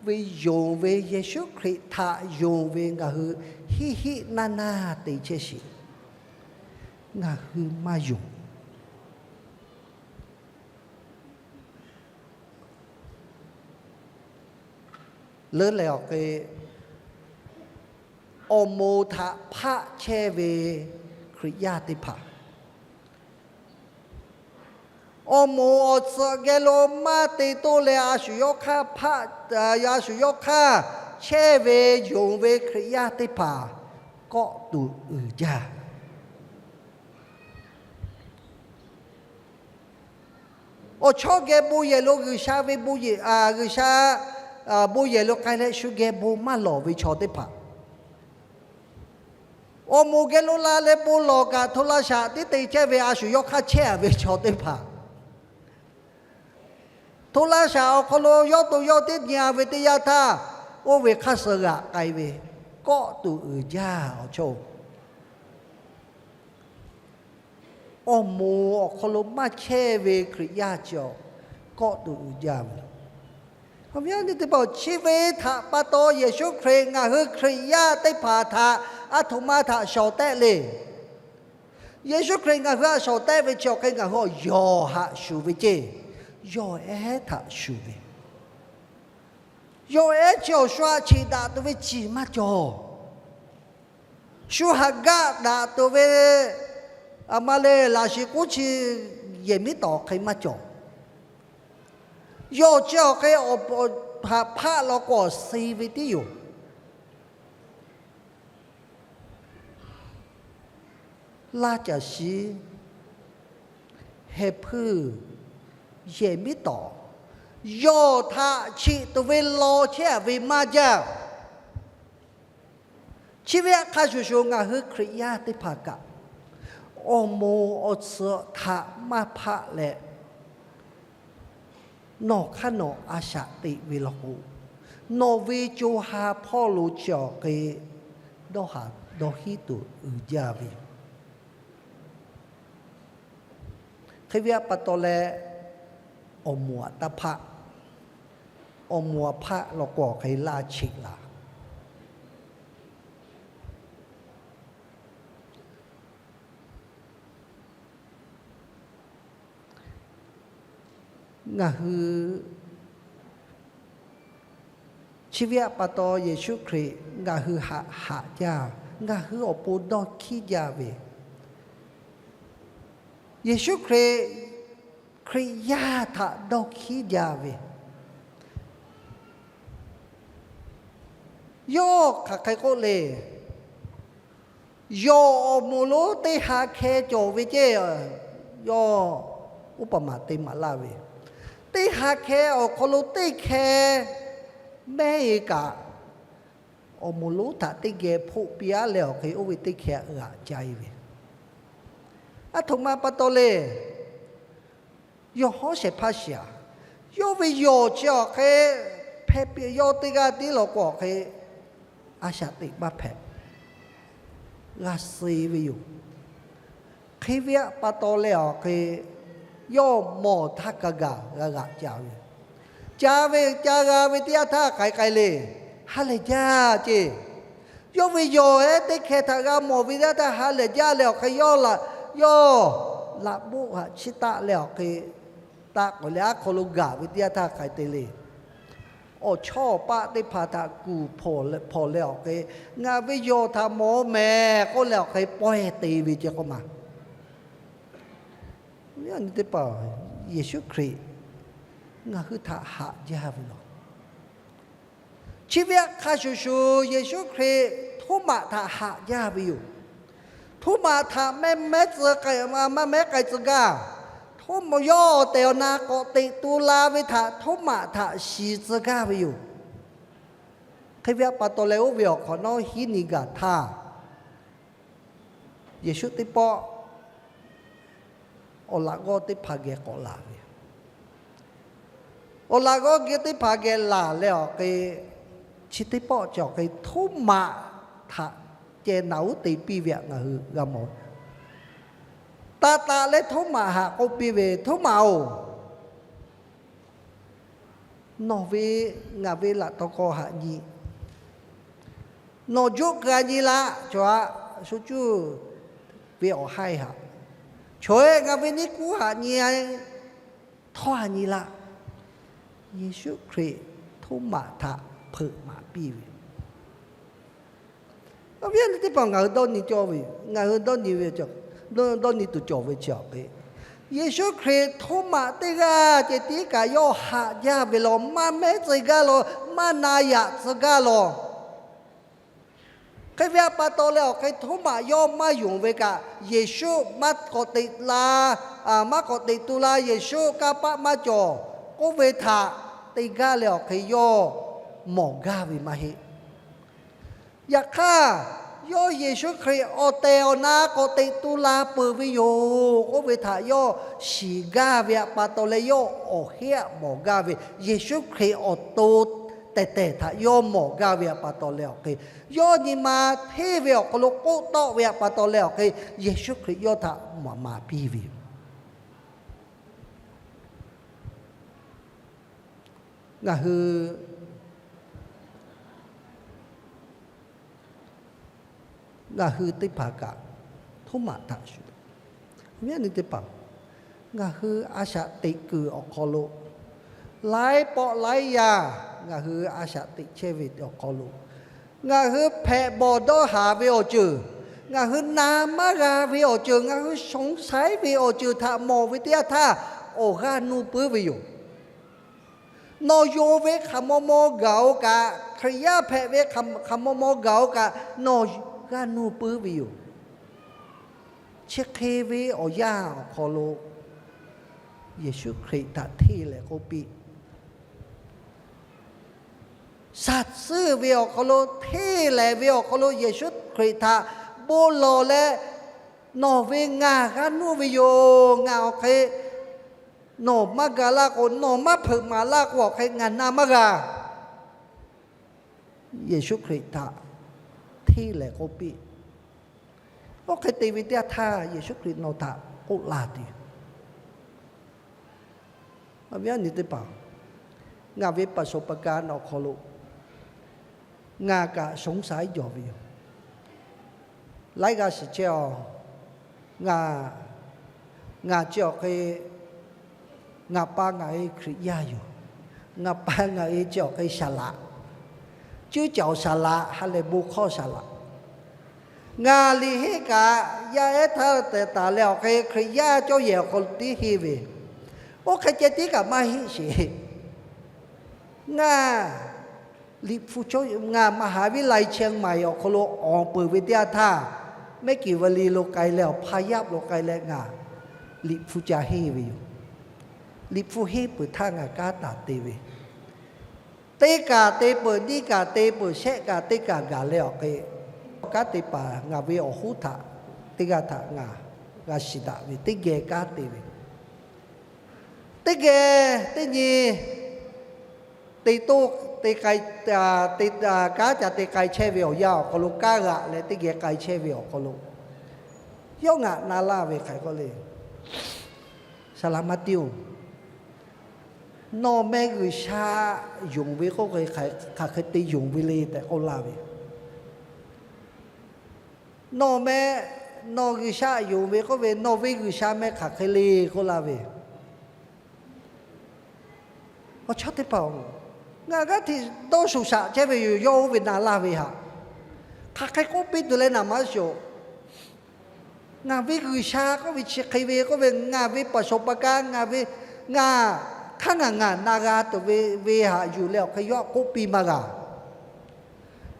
ve yonˍ ve Yeˍsuˆ Hkriꞈ htaꞈ yonˍ ve ngaˬ hui hiˆ hiˆ naˇ naˇ te chehˇ sheˍ. Ngaˬ hui maˇ yonˍ. Leuˉ leh awˬ hk'e, awˬ moˍ htaꞈ hpaˆ chehˇ ve Hkriꞈ yaˇ teˇ hpaˍ, awˬ moˍ awˬ tsuhꞈ geh lo maˇ te toˇ leh, a shu yawˇ hk'aˇ hpaˆ, a shu yawˇ hk'aˇ chehˇ ve yonˍ ve Hkriꞈ yaˇ teˇ hpaˍ kawˆ tuˬ uiˍ jaˇ. Awˬ chawˇ geh bon yehˬ lo G'uiˬsha ve bon yehˬ, G'uiˬsha bon yehˬ lo k'ai leh shu geh bon maˇ lawˬ ve chaw teˇ hpaˍ, awˬ moˍ geh lo la leh bon lawˬ kaꞈ hto laˇ shaꞈ tiˉ te chehˇ ve a shu yawˇ hk'aˇ chehˇ a ve chaw teˇ hpaˍ, hto laˇ shaꞈ awˬ hk'aw lo yawˇ to yawˇ tiˉ nyi a ve teˇ yanˇ htaˇ, oˇ ve hk'aˇ suh g'aꞈ k'ai ve, kawˆ tuˬ uiˍ jaˇ awˬ chawˇ-oˬ. Awˬ moˍ awˬ hk'aw lo maˇ chehˇ ve Hkriꞈ yaˇ chi awˬ kawˆ tuˬ uiˍ jaˇ ve. Awˬ viˉ awˬ nyi teˇ hpaˍ, chi ve htaꞈ pa taw Yeˍsuˆ Hkriꞈ ngaˬ hui Hkriꞈ yaˇ teˇ hpaˍ htaꞈ a htoꞈ ma htaꞈ shawˍ tehˆ le. Yeˍsuˆ Hkriꞈ ngaˬ hui htaꞈ shawˍ tehˆ ve chi awˬ hk'e ngaˬ hui awˬ yawˬ haꞈ shuˍ ve ceˇ, yawˬ ehˉ htaꞈ shuˍ ve. Yawˬ ehˉ chi awˬ shu haꞈ cheꞈ daꞈ tuˬ ve ciˬ maˇ cawˬ. Shu haꞈ gaˆ daꞈ tuˬ ve, aˬ ma le laꞈ shiˍ k'oˆ chi yehˬ miˉ tawˍ hk'e maˇ cawˬ. Yawˬ chi awˬ hk'e awˬ haꞈ hpaˆ law k'o awˬ suh ve tiˉ yoˬ. Laˇ caˬ shiˍ, heh hpuiˇ, yehˬ miˉ tawˍ, yawˬ htaꞈ cheꞈ tuˬ ve law chehˇ a ve maˇ jaˇ. Chi ve htaꞈ hk'a shuˍ shuˍ ngaˬ hui Hkriꞈ yaˇ teˇ hpaˍ kaꞈ, awˬ moˍ awˬ tsuhꞈ htaꞈ maˇ hpaˆ leh, nawˬ hk'aˇ nawˬ a shaꞈ teꞈ ve law k'o, nawˬ ve co ha hpawˇ lo chi awˬ hk'e dawˇ haˍ dawˇ hiˉ tuˬ uiˍ jaˇ ve yoˬ. Hk'e ve pa taw leh, awˬ moˍ aꞈ taˇ hpaˆ. Awˬ moˍ aꞈ hpaˆ law k'o awˬ hk'e laˇ cheꞈ laˬ. Ngaˬ hui chi ve htaꞈ pa taw Yeˍsuˆ Hkriꞈ ngaˬ hui haꞈ haꞈ jaˇ, ngaˬ hui awˬ pon dawˇ hkiˉ jaˇ ve, Yeˍsuˆ Hkriꞈ Hkriꞈ yaˇ htaꞈ dawˇ hkiˉ jaˇ ve, yawˇ hk'aˬ hk'e k'oˆ le. Yawˬ awˬ moˍ lonˉ teˇ ha hkeh cawˬ ve ceˇ, yawˇ uˉ paˍ maˍ te maˍ laˇ ve, teˇ ha hkeh awˬ hk'aw lo teˇ hkeh mehˉ e kaꞈ, awˬ moˍ lonˉ htaꞈ teˇ geh hpoˆ piˇ aˉ leh awˬ hk'e oˇ ve teˇ hkeh g'aꞈ ca e ve, aˬ htoꞈ ma pa taw le. Yawˬ hawˉ shehˍ hpaˇ shiˍ aꞈ, yawˇ ve yawˬ chi awˬ hk'e hpehꞈ piˇ yawˇ teˇ g'aˇ tiˉ law k'o awˬ hk'e a shaꞈ teꞈ maˇ hpehꞈ, g'a suh ve yoˬ. Hk'e ve pa taw leh awˬ hk'e yawˇ mawˬ htaˇ kaꞈ gaˬ g'a g'aꞈ ca ve, ca ve ca g'a ve teˇ yanˇ htaˇ k'ai k'ai le, ha lehˬ jaˇ ceˇ. Yawˇ ve yawˬ ehˉ teˇ hkeh htaꞈ g'a mawˬ ve teˇ yanˇ htaˇ ha lehˬ jaˇ leh awˬ hk'e yawˇ laꞈ, yawˇ laꞈ boˆ haꞈ chiˇ taˆ leh awˬ hk'e taˆ k'awꞈ leh aˉ hk'aw lo gaˬ ve teˇ yanˇ htaˇ k'ai te le. Awˬ chawˇ awˬ paˆ teˇ hpaˍ htaꞈ kuˬ hpawnˬ leh awˬ hk'e, ngaˬ ve yawˬ htaꞈ mawˬ mehˍ k'oˆ leh awˬ hk'e pawehˇ te ve ceˇ k'oˆ ma. Teˇ hpaˍ, Yeˍsuˆ Hkriꞈ ngaˬ hui htaꞈ haꞈ jaˇ ve law. Chi ve hk'a shuˍ shuˍ Yeˍsuˆ Hkriꞈ htoˇ maꞈ htaꞈ haꞈ jaˇ ve yoˬ. Htoˇ maꞈ htaꞈ mehˉ mehˉ tcuh k'ai, maˇ mehˉ k'ai tcuh gaˇ. Htoˇ maꞈ yawˇ awˬ tehˬ awˬ na k'awꞈ teꞈ tu la ve htaꞈ htoˇ maꞈ htaꞈ shiˍ tcuh gaˇ ve yoˬ. Hk'e ve pa taw leh oˇ ve awˬ hk'awꞈ nawˉ hiˉ nyi gaˬ htaˇ, Yeˍsuˆ teˇ pawˆ awˬ laꞈ g'awˇ teˇ hpaˍ geh k'awꞈ laˬ ve, awˬ laꞈ g'awˇ geh teˇ hpaˍ geh laˬ leh awˬ hk'e, chi teˇ pawˆ chi awˬ hk'e htoˇ maꞈ htaꞈ ceh naꞈ uˉ te piˇ ve htaꞈ ngaˬ hui g'a mawˬ. Taˍ taˍ leh htoˇ maꞈ htaꞈ k'oˆ piˇ ve, Htoˇ maꞈ-oˬ, nawˬ ve ngaˬ ve laꞈ taw k'aw haꞈ nyi. Nawˬ joˆ keu a nyi laꞈ, chaw aꞈ shu cuˇ ve awˬ haiˇ haꞈ, chaw-e ngaˬ ve neˇ kuˉ haꞈ nyi a, htawˇ a nyi laꞈ. Yeˍsuˆ Hkriꞈ htoˇ maꞈ htaꞈ hpeuꞈ maˍ piˇ ve. Awˬ viˉ awˬ nyi teˇ hpaˍ, ngaˬ hui dawˇ nyi cawˇ ve, ngaˬ hui dawˇ nyi ve, dawˇ nyi tuˬ cawˬ ve chi awˬ hk'e, Yeˍsuˆ Hkriꞈ htoˇ maꞈ teˇ g'aˇ ceh tiˉ kaꞈ yawˇ haꞈ jaˇ ve law, maˇ mehˉ tcuh gaˇ law, maˇ na yaꞈ tcuh gaˇ law. Hk'e ve pa taw leh awˬ hk'e Htoˉmaꞈ yawˇ maˇ yonˍ ve kaꞈ, Yeˍsuˆ maˇ k'awꞈ teꞈ la, maˇ k'awꞈ teꞈ tu la, Yeˍsuˆ kanˇ paˆ maˇ cawˬ k'oˆ ve htaꞈ te gaˇ leh awˬ hk'e yawˇ mawˬ gaˇ ve maˇ heˆ. Yaꞈ hk'aˇ, yawˇ Yeˍsuˆ Hkriꞈ awˬ tehˬ awˬ na k'awꞈ teꞈ tu la peuˬ ve yoˬ k'oˆ ve htaꞈ yawˇ shiˍ gaˇ ve pa taw leh yawˇ awˬ heˆ aꞈ mawˬ gaˇ ve, Yeˍsuˆ Hkriꞈ awˬ to tehˬ tehˬ htaꞈ yawˇ mawˬ gaˇ ve pa taw leh awˬ hk'e, yawˇ nyi ma hteˇ ve awˬ hk'aw lo k'oˆ tawˆ ve pa taw leh awˬ hk'e, Yeˍsuˆ Hkriꞈ yawˇ htaꞈ maˍ maˍ piˇ ve yoˬ. Ngaˬ hui, ngaˬ hui teˇ hpaˍ kaꞈ Htoˉmaꞈ htaꞈ shuˍ, yaˇ nyi teˇ hpaˍ, ngaˬ hui a shaꞈ teꞈ kuiˬ awˬ hk'aw lo, laiˉ pawˆ laiˉ yaˇ ngaˬ hui a shaꞈ teꞈ chehˇ ve awˬ hk'aw lo, ngaˬ hui hpehꞈ bawˬ dawˇ haˍ ve awˬ ceuˬ, ngaˬ hui na maˇ g'a ve awˬ ceuˬ, ngaˬ hui สงสัย ve awˬ ceuˬ htaꞈ mawˬ ve teˇ yanˇ htaˇ, awˬ g'aˇ nuˇ puiˉ ve yoˬ. Nawˬ yonˍ ve hk'aˬ maw maw gaˬ-oˬ kaꞈ, Hkriꞈ yaˇ hpehꞈ ve hk'aˬ maw maw gaˬ-oˬ kaꞈ, nawˬ g'aˇ nuˇ puiˉ ve yoˬ. Chi hk'e ve awˬ yanˇ awˬ hk'aw lo Yeˍsuˆ Hkriꞈ htaꞈ hteˇ leh k'oˆ piˇ, saˍ tcuhˇ ve awˬ hk'aw lo hteˇ lehˬ ve awˬ hk'aw lo Yeˍsuˆ Hkriꞈ htaꞈ bon lawˬ leh, nawˬ ve ngaˬ g'aˇ nuˇ ve yoˬ. Ngaˬ awˬ hk'e nawˬ maˇ ga laˇ k'o, nawˬ maˇ hpeuꞈ maˍ laˇ k'o, awˬ hk'e ngaˬ na maˇ g'a. Yeˍsuˆ Hkriꞈ htaꞈ hteˇ lehˬ k'oˆ piˇ. Oˇ hk'e te ve teˇ yanˇ htaˇ Yeˍsuˆ Hkriꞈ nawˬ htaꞈ k'oˆ la tuˬ yoˬ. Awˬ viˉ awˬ nyi teˇ hpaˍ, ngaˬ ve ประสบการณ์ awˬ hk'aw lo ngaˬ kaꞈ สงสัย cawˬ ve yoˬ. Laiˉ g'aˇ shiˍ chehˇ-aˬ. Ngaˬ, ngaˬ chi awˬ hk'e, ngaˬ pa ngaˬ e Hkriꞈ yaˇ yoˬ. Ngaˬ pa ngaˬ e chi awˬ hk'e saˍ laꞈ, cuˉ caoˬ saˍ laꞈ, ha lehˬ bon hk'awˇ saˍ laꞈ. Ngaˬ liꞈ henˇ kaꞈ yaˇ ehˉ htaˇ tehꞈ taˍ leh awˬ hk'e Hkriꞈ yaˇ cawˇ yehˬ awˬ hk'aw lo tiˉ henˇ ve, oˇ hk'e ceh tiˉ kaꞈ maˇ heˆ sheˍ. Ngaˬ liꞈ hpu cawˇ, ngaˬ มหาวิทยาลัยเชียงใหม่ awˬ hk'aw lo awˬ peuˬ ve teˇ yanˇ htaˇ, mehˉ kiˍ va li lo k'ai leh awˬ hpa yaˇ lo k'ai leh ngaˬ liꞈ hpu ca henˇ ve yoˬ. Liꞈ hpu henˇ peuˬ htaˇ ngaˬ kanˉ taˍ te ve, teˇ kaˬ te peuˬ, nyiˇ kaˬ te peuˬ, shehˆ kaˬ teˇ kaˬ gaˬ leh awˬ hk'e, kanˉ te paˍ ngaˬ ve awˬ hoˉ htaꞈ teˇ g'aˇ htaꞈ ngaˬ g'a shiˍ daꞈ ve teˇ geh kanˉ te ve, teˇ geh teˇ nyi te toˇ te k'ai, te, kanˉ ca te k'ai chehˇ ve awˬ yanˇ awˬ hk'aw lo kanˉ g'aꞈ leh teˇ geh k'ai chehˇ ve awˬ hk'aw lo, yawˇ ngaˬ na laˇ ve hk'aˬ hk'e k'oˆ le, Saˍ laꞈ maˇ tiˇ-oˬ, nawˬ meh G'uiˬsha yonˍ ve k'oˆ ve hk'aˬ hk'e te yonˍ ve le tehꞈ k'oˆ laˇ ve. Nawˬ meh, nawˬ G'uiˬsha yonˍ ve k'oˆ ve, nawˬ ve G'uiˬsha meh hk'aˬ hk'e le k'oˆ laˇ ve. Awˬ chawˇ teˇ hpaˍ-oˬ, ngaˬ g'aˇ hteꞈ dawˇ shuˍ shaꞈ chehˇ ve yoˬ. Yawˇ oˇ ve na laˇ ve haꞈ, hk'aˬ hk'e k'oˆ piˇ tuˬ leh naˍ maˇ shoˍ. Ngaˬ ve G'uiˬsha k'oˆ ve chi hk'e ve k'oˆ ve, ngaˬ ve ประสบการณ์ ngaˬ ve, ngaˬ hk'aˇ ngaˬ ngaˬ na g'a tuˬ ve, ve haꞈ yuˬ leh awˬ hk'e yawˇ k'oˆ piˇ maˇ g'a.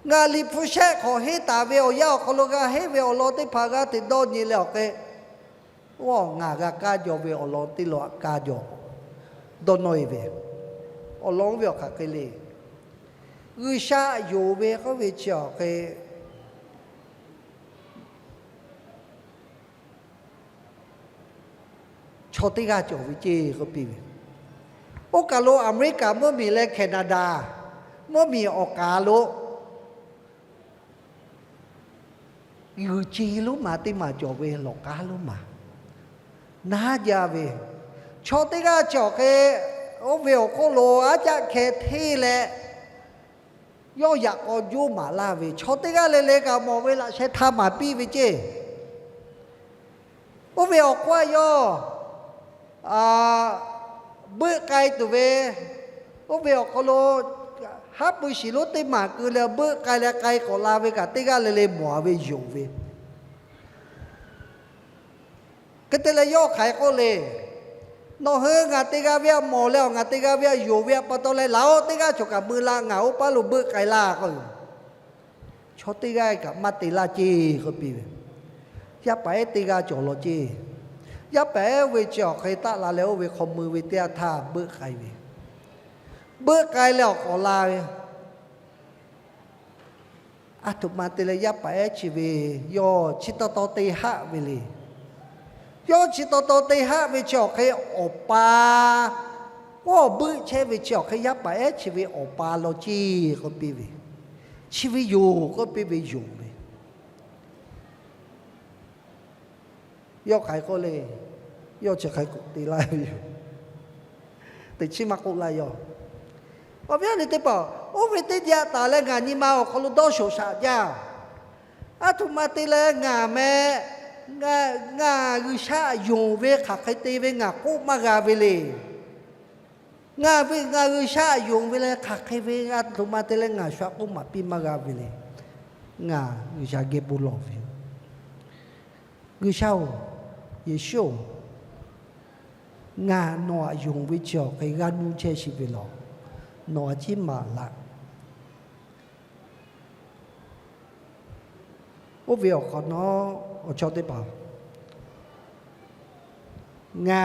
Ngaˬ liꞈ hpu shehˆ hk'awꞈ henˇ taˍ ve awˬ yanˇ awˬ hk'aw lo g'a henˇ ve awˬ lawn teˇ hpaˍ g'a hteꞈ dawˇ nyi leh awˬ hk'e, oˇ ngaˬ g'a kaˇ jaw ve awˬ lawn teˇ lawn kaˇ jaw dawˇ nawˇ e ve, awˬ lawn oˇ ve awˬ hk'aˬ hk'e le. G'uiˬsha yonˍ ve k'oˆ ve chi awˬ hk'e chaw teˇ g'aˇ cawˬ ve ceˇ k'oˆ piˇ ve. Oˇ kaˬ lo America mvuhˇmiˬ leh Canada mvuhˇmiˬ awˬ kaˬ lo g'uiˬ ce lonˉ ma teˇ maˬ cawˬ ve lawˬ k'aˉ lonˉ ma naˉ jaˇ ve, chaw teˇ g'aˇ cawˬ hk'e oˇ ve awˬ hk'oˆ lo aˉ caˆ hkeh hteˇ leh, yawˇ yaꞈ k'aw juˇ maˍ laˇ ve, chaw teˇ g'aˇ le le kaꞈ mawˬ ve laꞈ sheh htaˇ maˍ piˇ ve ceˇ. Oˇ ve awˬ hk'oˆ yawˇ beuˆ k'ai tuˬ ve, oˇ ve awˬ hk'aw lo haˉ pui shiˍ lonˉ teˇ maˬ keu leh beuˆ k'ai leh k'ai k'awꞈ la ve kaꞈ teˇ g'aˇ le le mawˬ ve yonˍ ve. Hk'e te leh yawˇ hk'aˬ hk'e k'oˆ le, nawˬ hui ngaˬ te g'a ve aꞈ mawˬ leh awˬ ngaˬ te g'a ve aꞈ yonˍ ve aꞈ pa taw leh laˬ-oˬ, teˇ g'aˇ cawˬ kaꞈ mui la, ngaˬ oˇ paˉ lo beuˆ k'ai laˇ k'o yoˬ. Chaw teˇ g'aˇ kaꞈ maˇ te laˇ ceˇ k'oˆ piˇ ve. Yaˇ paˍ ehˉ teˇ g'aˇ cawˬ law ceˇ. Yaˇ paˍ ehˉ ve chi awˬ hk'e taˆ la leh oˇ ve hk'aw mui ve teˇ yanˇ htaˇ beuˆ k'ai ve. Beuˆ k'ai leh awˬ k'awꞈ la ve, aˬ htoꞈ ma te leh yaˇ paˍ ehˉ chi ve yawˇ chi taw taw te haˆ ve le. Yawˇ chi taw taw te haˆ ve chi awˬ hk'e awˬ pa, oˇ awˬ beuˆ chehˇ ve chi awˬ hk'e yaˇ paˍ ehˉ chi ve awˬ pa law ceˇ k'oˆ piˇ ve. Chi ve yoˬ k'oˆ piˇ ve yoˬ ve. Yawˇ hk'aˬ hk'e k'oˆ le. Yawˇ chi hk'aˬ hk'e k'oˆ te laˇ ve yoˬ. Teꞈ chiˉ maˇ k'oˆ laˇ yoˬ. Awˬ viˉ awˬ nyi teˇ hpaˍ, oˇ ve teˇ jaˇ taˍ leh ngaˬ nyi ma awˬ hk'aw lo dawˇ shoˍ shaꞈ jaˇ. Aˬ htoꞈ ma te leh ngaˬ meh, ngaˬ G'uiˬsha yonˍ ve hk'aˬ hk'e te ve ngaˬ k'oˆ maˇ g'a ve le. Ngaˬ ve ngaˬ G'uiˬsha yonˍ ve leh hk'aˬ hk'e ve aˬ htoꞈ ma te leh ngaˬ shu aꞈ k'oˆ maˍ piˇ maˇ g'a ve le. Ngaˬ G'uiˬsha geh bon lawˬ ve, G'uiˬsha-oˬ, Yeˍsuˆ-oˬ, ngaˬ nawˬ aꞈ yonˍ ve chi awˬ hk'e g'aˇ nuˇ chehˇ sheˍ ve lawˬ. Nawˬ aꞈ ciˉ maˍ laꞈ. Oˇ ve awˬ hk'awꞈ nawˉ awˬ chaw teˇ hpaˍ, ngaˬ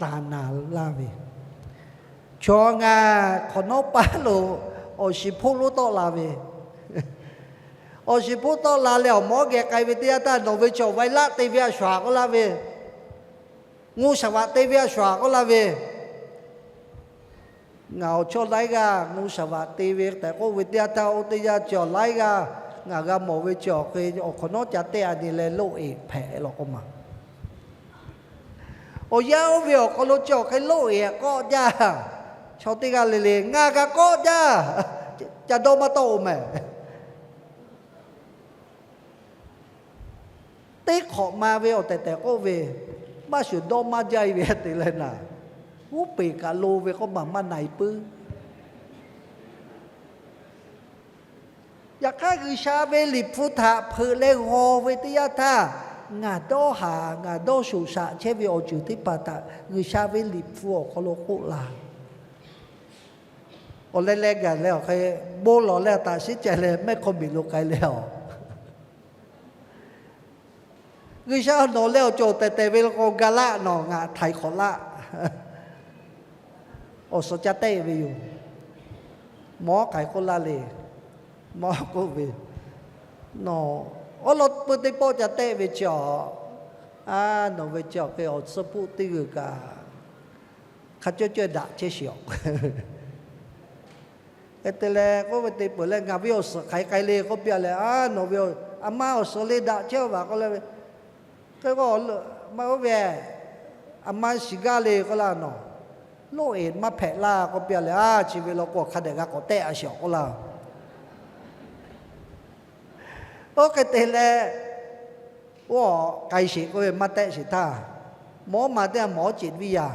taˍ naˍ laˇ ve, chaw ngaˬ hk'awꞈ nawˉ paˉ lo awˬ shiˍ hpoˆ lonˉ tawˆ la ve, awˬ shiˍ hpoˆ tawˆ la leh awˬ mawˉ geh k'ai ve teˇ yanˇ htaˇ nawˬ ve chaw vaiˇ laˆ te ve a shuˍ k'oˆ laˇ ve, ngu shaˍ vaꞈ te ve a shuˍ k'oˆ laˇ ve, ngaˬ awˬ chawˇ laiˉ g'aˇ ngu shaˍ vaꞈ te ve tehꞈ k'oˆ ve teˇ yanˇ htaˇ, oˇ teˇ yanˇ chi awˬ laiˉ g'aˇ ngaˬ g'a mawˬ ve chi awˬ hk'e awˬ hk'awꞈ nawˉ ca tehˆ a nyi leh loˆ eˍ hpehꞈ law k'oˆ ma. Awˬ yanˇ oˇ ve awˬ hk'aw lo chi awˬ hk'e loˆ eˍ k'awˆ jaˇ. Chaw teˇ g'aˇ le le ngaˬ kaꞈ k'awˆ jaˇ. Ca dawˇ maˇ tawˆ-oˬ mehˍ. Teˇ hk'awꞈ ma ve awˬ tehˬ tehˬ k'oˆ ve, maˇ shuˍ dawˇ maˇ jaˇ-e ve te leh naˍ, uˉ peˬ kaꞈ lo ve k'oˆ maˬ maˇ na-e puiˉ. Yaꞈ hk'aˇ G'uiˬsha ve Liꞈ hpu htaꞈ hpeuꞈ leh g'aw ve teˇ yanˇ htaˇ, ngaˬ dawˇ haˍ ngaˬ dawˇ shoˍ shaꞈ chehˇ ve awˬ ceuˬ teˇ hpaˍ htaꞈ G'uiˬsha ve Liꞈ hpu awˬ hk'aw lo k'oˆ la. Awˬ leh leh gaˬ leh awˬ hk'e bon lawˬ leh taꞈ shiˉ ceh leh mehˆ hk'aw miˬ lo k'ai leh a, G'uiˬsha nawˬ leh awˬ cawˬ tehˬ tehˬ ve la k'o ga laˆ, nawˬ ngaˬ htaiˍ hk'awꞈ laˆ. Awˬ suhˍ ca tehˆ ve yoˬ. Mawˉ k'ai k'oˆ laˇ le. Mawˉ k'oˆ ve, nawˬ awˉ lawˉ peu teˇ pawˆ ca tehˆ ve chi a, a, nawˬ ve chi awˬ hk'e awˬ tsuhˇ hpuˆ teˇ g'uiˬ kaꞈ hk'a cawˇ cawˇ daꞈ chehˇ shiˍ awˬ. Hk'e te leh k'oˆ ve te peuˬ leh ngaˬ ve awˬ suhˍ hk'aˬ hk'e k'ai le k'oˆ piˇ a leh, a, nawˬ ve a ma awˬ suhˍ le daꞈ chehˇ a vaˬ k'oˆ le. Hk'e k'o, maˇ oˇ ve, a ma shiˍ gaˇ le k'oˆ laˇ nawˬ, loˆ eˍ maˇ hpehꞈ laˇ k'oˆ piˇ a leh, a, chi ve law k'o hk'a dehꞈ g'a k'awꞈ tehˆ a shiˍ awˬ k'oˆ laˇ. Oˇ hk'e te leh, oˇ k'ai sheˍ k'oˆ ve maˇ tehˆ sheˍ htaˇ, mawˉ ma teˇ a mawˉ ceꞈ viˇ yaˇ,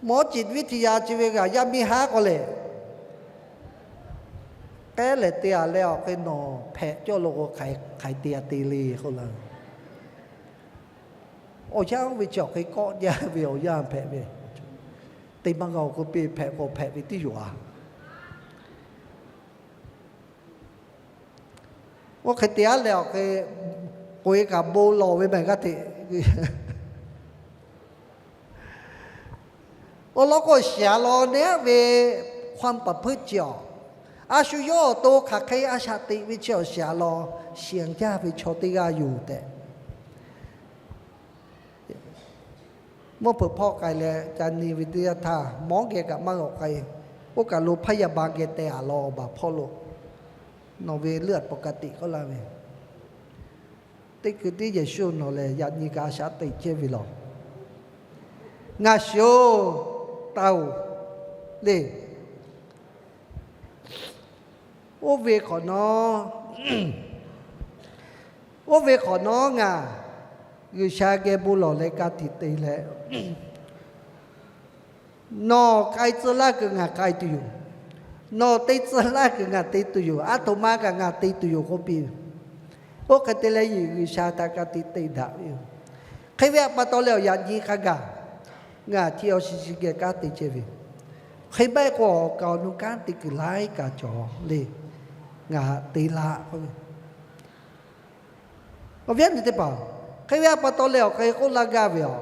mawˉ ceꞈ viˇ hti yaˇ chi ve g'aꞈ yaˇ miˇ haˉ k'oˆ leh, k'ehˉ lehˬ te a leh awˬ hk'e nawˬ hpehꞈ cawˇ lo k'o hk'aˬ hk'e te a te le k'oˆ laˇ. Awˬ yanˇ oˇ ve chi awˬ hk'e kawˆ jaˇ ve awˬ yanˇ hpehꞈ ve, te maˇ g'a-oˬ k'oˆ piˇ hpehꞈ k'o hpehꞈ ve tiˉ yoˬ a. Oˇ hk'e te aˉ leh awˬ hk'e k'oꞈ-e kaꞈ bon lawˬ ve mehˬ g'aˇ hteꞈ. Awˬ lawn k'o, shiˍ a law neˉ aˉ ve ความประพฤติ chi awˬ, a shu yawˇ awˬ to hk'aˬ hk'e a shaꞈ teꞈ ve chi awˬ shiˍ a law, shiˍ jaˇ ve chaw teˇ g'aˇ yoˬ tehꞈ. Mvuhˇ hpeuꞈ hpawˆ k'ai leh ca nyi ve teˇ yanˇ htaˇ, mawˉ geh kaꞈ maˇ g'awꞈ k'ai. Oˇ kaˬ lo พยาบาล geh teh a law awˬ baˬ hpawˇ lo, nawˬ ve เลือดปกติ k'oˆ laˇ ve, teˇ hkui tiˉ Yeˍsuˆ nawˬ lehˬ yaꞈ nyi kaꞈ a shaꞈ teꞈ chehˇ ve law. Ngaˬ shiˍ-oˬ, taˍ-oˬ le. Oˇ ve hk'awꞈ nawˉ, oˇ ve hk'awꞈ nawˉ ngaˬ G'uiˬsha geh bon lawˬ leh ka tiꞈ te leh, nawˬ k'ai tcuh laˇ kuiˬ ngaˬ k'ai tuˬ yoˬ. Nawˬ te tcuh laˇ kuiˬ ngaˬ te tuˬ yoˬ. Aˉ htoꞈ ma kaꞈ ngaˬ te tuˬ yoˬ k'oˆ piˇ ve. Oˇ hk'e te leh Yeˍsuˆ G'uiˬsha htaꞈ ka tiꞈ te daꞈ ve yoˬ. Hk'e ve pa taw leh awˬ yaꞈ nyi hk'a gaˬ ngaˬ chi awˬ shiˍ shiˍ geh kanˉ te chehˇ ve. Hk'e maˇ heˆ k'o awˬ kaˍ awˬ nu kanˉ te kuiˬ laiˉ kaꞈ cawˬ le. ngaˬ haꞈ te laˇ k'oˆ ve. Awˬ viˉ awˬ nyi teˇ hpaˍ, hk'e ve a pa taw leh awˬ hk'e k'oˆ laˇ gaˇ ve aˬ,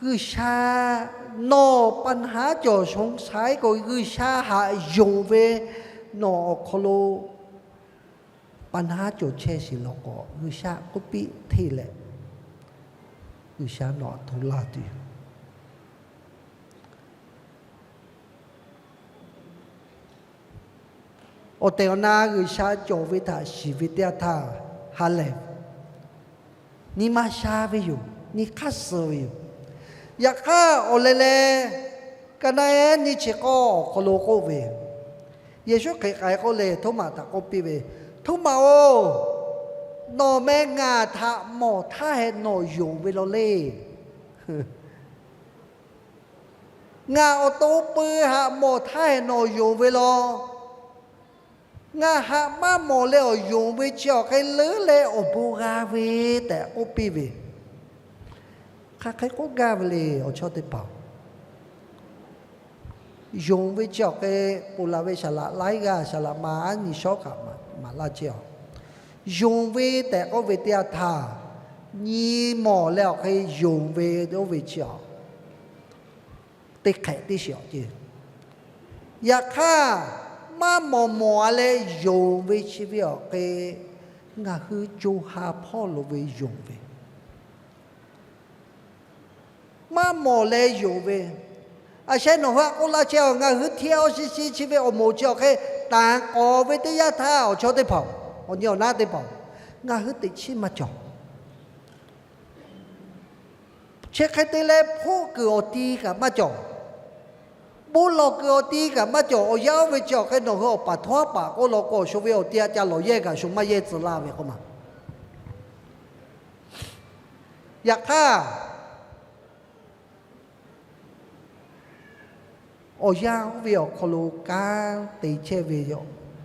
G'uiˬsha nawˬ ปัญหา cawˬ shonˍ sha-e k'o, G'uiˬsha haꞈ yonˍ ve nawˬ awˬ hk'aw lo ปัญหา cawˬ chehˇ sheˍ law k'o, G'uiˬsha k'oˆ piˇ hteˇ leh, G'uiˬsha nawˬ aꞈ hto laˇ tuˬ yoˬ. Awˬ tehˬ awˬ na G'uiˬsha cawˬ ve htaꞈ shiˍ ve teˇ yanˇ htaˇ, ha lehˬ nyi ma sha ve yoˬ, nyi hk'aˇ suh ve yoˬ. Yaꞈ hk'aˇ awˬ leh leh, ka naˆ ehˉ nyiˇ chi k'awˇ awˬ hk'aw lo k'oˆ ve, Yeˍsuˆ Hkriꞈ k'ai k'oˆ leh Htoˉmaꞈ htaꞈ k'oˆ piˇ ve, Htoˉmaꞈ-oˬ, nawˬ meh ngaˬ htaꞈ mawˬ htaˇ hehꞈ nawˬ yonˍ ve law le. Ngaˬ awˬ to pui haꞈ mawˬ htaˇ hehꞈ nawˬ yonˍ ve law. Ngaˬ haꞈ maˇ mawˬ leh awˬ yonˍ ve chi awˬ hk'e leuˉ leh awˬ bon g'a ve tehꞈ k'oˆ piˇ ve. Hk'aˬ hk'e k'oˆ gaˇ ve le, awˬ chawˇ teˇ hpaˍ. Yonˍ ve chi awˬ hk'e ponˬ laˬ ve saˍ laꞈ laiˉ g'aˇ, saˍ laꞈ ma aˉ nyi shawˉ kaꞈ maˍ laˇ chehˇ a. Yonˍ ve tehꞈ k'oˆ ve teˇ yanˇ htaˇ, nyi mawˬ leh awˬ hk'e yonˍ ve oˇ ve chi a teˇ hk'ehꞈ teˇ shiˍ awˬ ce. Yaꞈ hk'aˇ, maˇ mawˬ mawˬ a leh yonˍ ve chi ve awˬ hk'e, ngaˬ hui co ha hpawˇ lo ve yonˍ ve, maˇ mawˬ leh yonˍ ve. A sheh nawˬ hui a k'oˆ laˇ chehˇ a, ngaˬ hui hteˇ awˬ shi shi chi ve awˬ moˍ chi awˬ hk'e tanˍ k'awˍ ve teˇ yanˇ htaˇ, awˬ chawˇ teˇ hpaˍ, awˬ nyi awˬ naˉ teˇ hpaˍ, ngaˬ hui teꞈ chiˉ maˇ cawˬ. Chi hk'e te leh hpoˆ kuiˬ awˬ ti kaꞈ maˇ cawˬ. Bon lawˬ kuiˬ awˬ ti kaꞈ maˇ cawˬ. Awˬ yanˇ oˇ ve chi awˬ hk'e nawˬ hui awˬ paˍ htaˇ paˍ k'oˆ law k'o, shu ve awˬ ti a ca lawˬ yehˇ kaꞈ shu maˇ yehˇ tcuh laˇ ve k'oˆ ma. Yaꞈ hk'aˇ, awˬ yanˇ oˇ ve awˬ hk'aw lo kanˉ te chehˇ ve,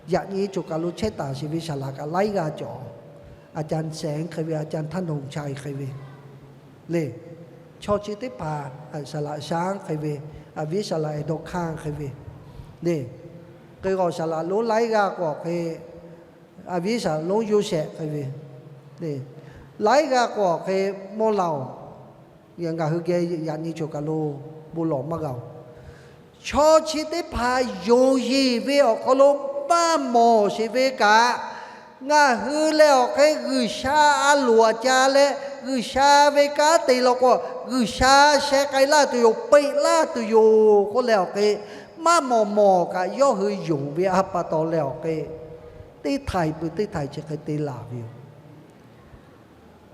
yaꞈ nyi choˬ kaˬ lo chehˇ taˍ sheˍ ve saˍ laꞈ kaꞈ laiˉ g'aˇ cawˬ. A ca Shehˍ hk'e ve, a ca Htaˇ Nawˬ Cha hk'e ve le. Chaw chi teˇ hpaˍ saˍ laꞈ shaˉ hk'e ve, a viˉ saˍ laꞈ Eˍdawˇ Hkanˇ hk'e ve le. Hk'e k'o saˍ laꞈ lonˉ laiˉ g'aˇ k'o hk'e, a viˉ saˍ laꞈ lonˉ Yoˇsehꞈ hk'e ve le. Laiˉ g'aˇ k'o hk'e mawˇ laˬ-oˬ. Ngaˬ hui geh yaꞈ nyi choˬ kaˬ lo bon lawˬ maˇ g'a-oˬ. Chaw chi teˇ hpaˍ yonˍ yeˬ ve awˬ hk'aw lo maˇ mawˬ sheˍ ve kaꞈ, ngaˬ hui leh awˬ hk'e G'uiˬsha a loˍ a ca leh G'uiˬsha ve kanˉ te law k'o, G'uiˬsha sheh k'ai laˇ tuˬ yoˬ, peꞈ laˇ tuˬ yoˬ k'oˆ leh awˬ hk'e, maˇ mawˬ mawˬ kaꞈ yawˇ hui yonˍ ve a pa taw leh awˬ hk'e, teˇ htaiˍ peuˬ teˇ htaiˍ chi hk'e te laˬ ve yoˬ.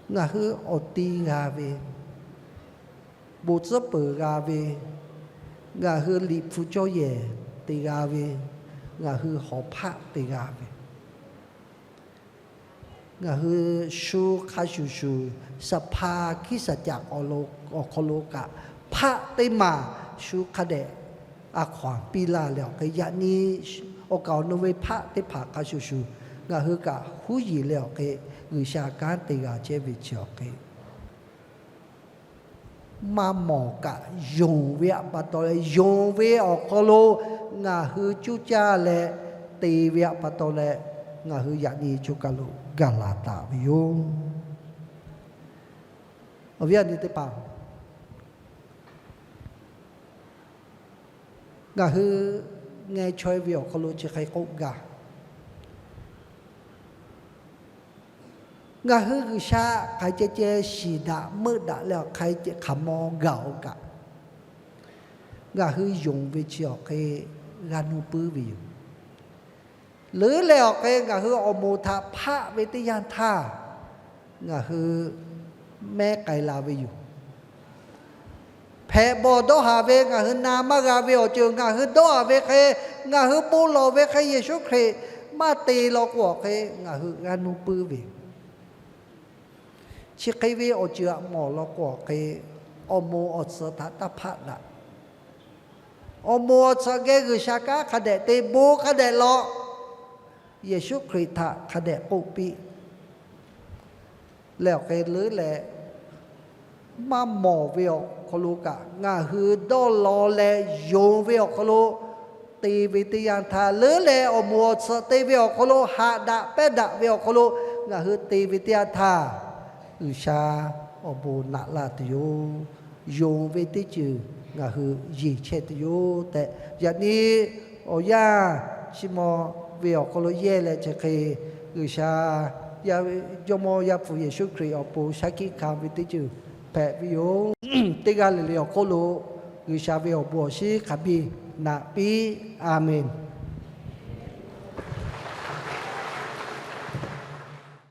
Ngaˬ hui awˬ ti g'a ve, bon tcuhˉ peuˬ g'a ve, ngaˬ hui liꞈ hpu cawˇ yehˬ te g'a ve, ngaˬ hui hawˍ hpaˆ te g'a ve, ngaˬ hui shu hk'a shuˍ shuˍ, saˍ hpaˍ hkiˉ saˍ caꞈ awˬ hk'aw lo kaꞈ hpaˆ teˇ maˬ shu hk'a dehꞈ a hkaw-anˬ piˇ laˇ leh awˬ hk'e, yaꞈ nyi awˬ kaˍ awˬ nu ve hpaˆ teˇ hpaˍ hk'a shuˍ shuˍ ngaˬ hui kaꞈ huˉ yeˬ leh awˬ hk'e, G'uiˬsha kanˉ te g'a chehˇ ve chi awˬ hk'e, maˇ mawˬ kaꞈ yonˍ ve a pa taw leh, yonˍ ve awˬ hk'aw lo ngaˬ hui cuˇ caˇ leh te ve a pa taw leh, ngaˬ hui yaꞈ nyi choˬ kaˬ lo gaˬ laˬ taˍ ve yoˬ. Awˬ viˉ awˬ nyi teˇ hpaˍ, ngaˬ hui ngeh chaweh ve awˬ hk'aw lo chi hk'e k'oˆ gaˇ. Ngaˬ hui G'uiˬsha hk'aˬ ceh ceh shiˍ daꞈ meuˆ daꞈ leh awˬ hk'aˬ ceh hk'aˬ maw gaˬ-oˬ kaꞈ, ngaˬ hui yonˍ ve chi awˬ hk'e g'a nuˇ puiˉ ve yoˬ. Leuˉ leh awˬ hk'e ngaˬ hui awˬ moˍ htaꞈ hpaˆ ve teˇ yanˇ htaˇ, ngaˬ hui mehˉ k'ai la ve yoˬ. Hpehꞈ bawˬ dawˇ haˍ ve ngaˬ hui na maˇ g'a ve awˬ ceuˬ ngaˬ hui dawˇ haˍ ve hk'e, ngaˬ hui bon lawˬ ve hk'e Yeˍsuˆ Hkriꞈ maˇ te law k'o awˬ hk'e ngaˬ hui g'a nuˇ puiˉ ve yoˬ. Chi hk'e ve awˬ ceuˬ aꞈ mawˬ law k'o awˬ hk'e, awˬ moˍ awˬ tsuhꞈ htaꞈ taˇ hpaˆ daꞈ. Awˬ moˍ awˬ tsuhꞈ geh G'uiˬsha kanˉ hk'a dehꞈ te, bon hk'a dehꞈ lawꞈ, Yeˍsuˆ Hkriꞈ htaꞈ hk'a dehꞈ k'oˆ piˇ leh awˬ hk'e leuˉ leh, maˇ mawˬ ve awˬ hk'aw lo kaꞈ ngaˬ hui dawˇ law leh yonˍ ve awˬ hk'aw lo te ve teˇ yanˇ htaˇ, leuˉ leh awˬ moˍ awˬ tsuhꞈ te ve awˬ hk'aw lo, haꞈ daꞈ pehnˇ daꞈ ve awˬ hk'aw lo ngaˬ hui te ve teˇ yanˇ htaˇ, G'uiˬsha awˬ bon naꞈ laˇ tuˬ yoˬ. Yonˍ ve teˇ ceuˬ ngaˬ hui yeˬ chehˇ tuˬ yoˬ tehꞈ, yaꞈ nyi awˬ yanˇ chi ma ve awˬ hk'aw lo yehˇ leh chi hk'e, G'uiˬsha Jawˇmawˇ Yaˇ hpu Yeˍsuˆ Hkriꞈ awˬ pon shaˉ hkiˆ hkanˍ ve teˇ ceuˬ hpehꞈ ve yoˬ. Teˇ g'aˇ le le awˬ hk'oˆ lo G'uiˬsha ve awˬ bon awˬ shinˉ hk'a biˇ naꞈ piˇ. A menˬ.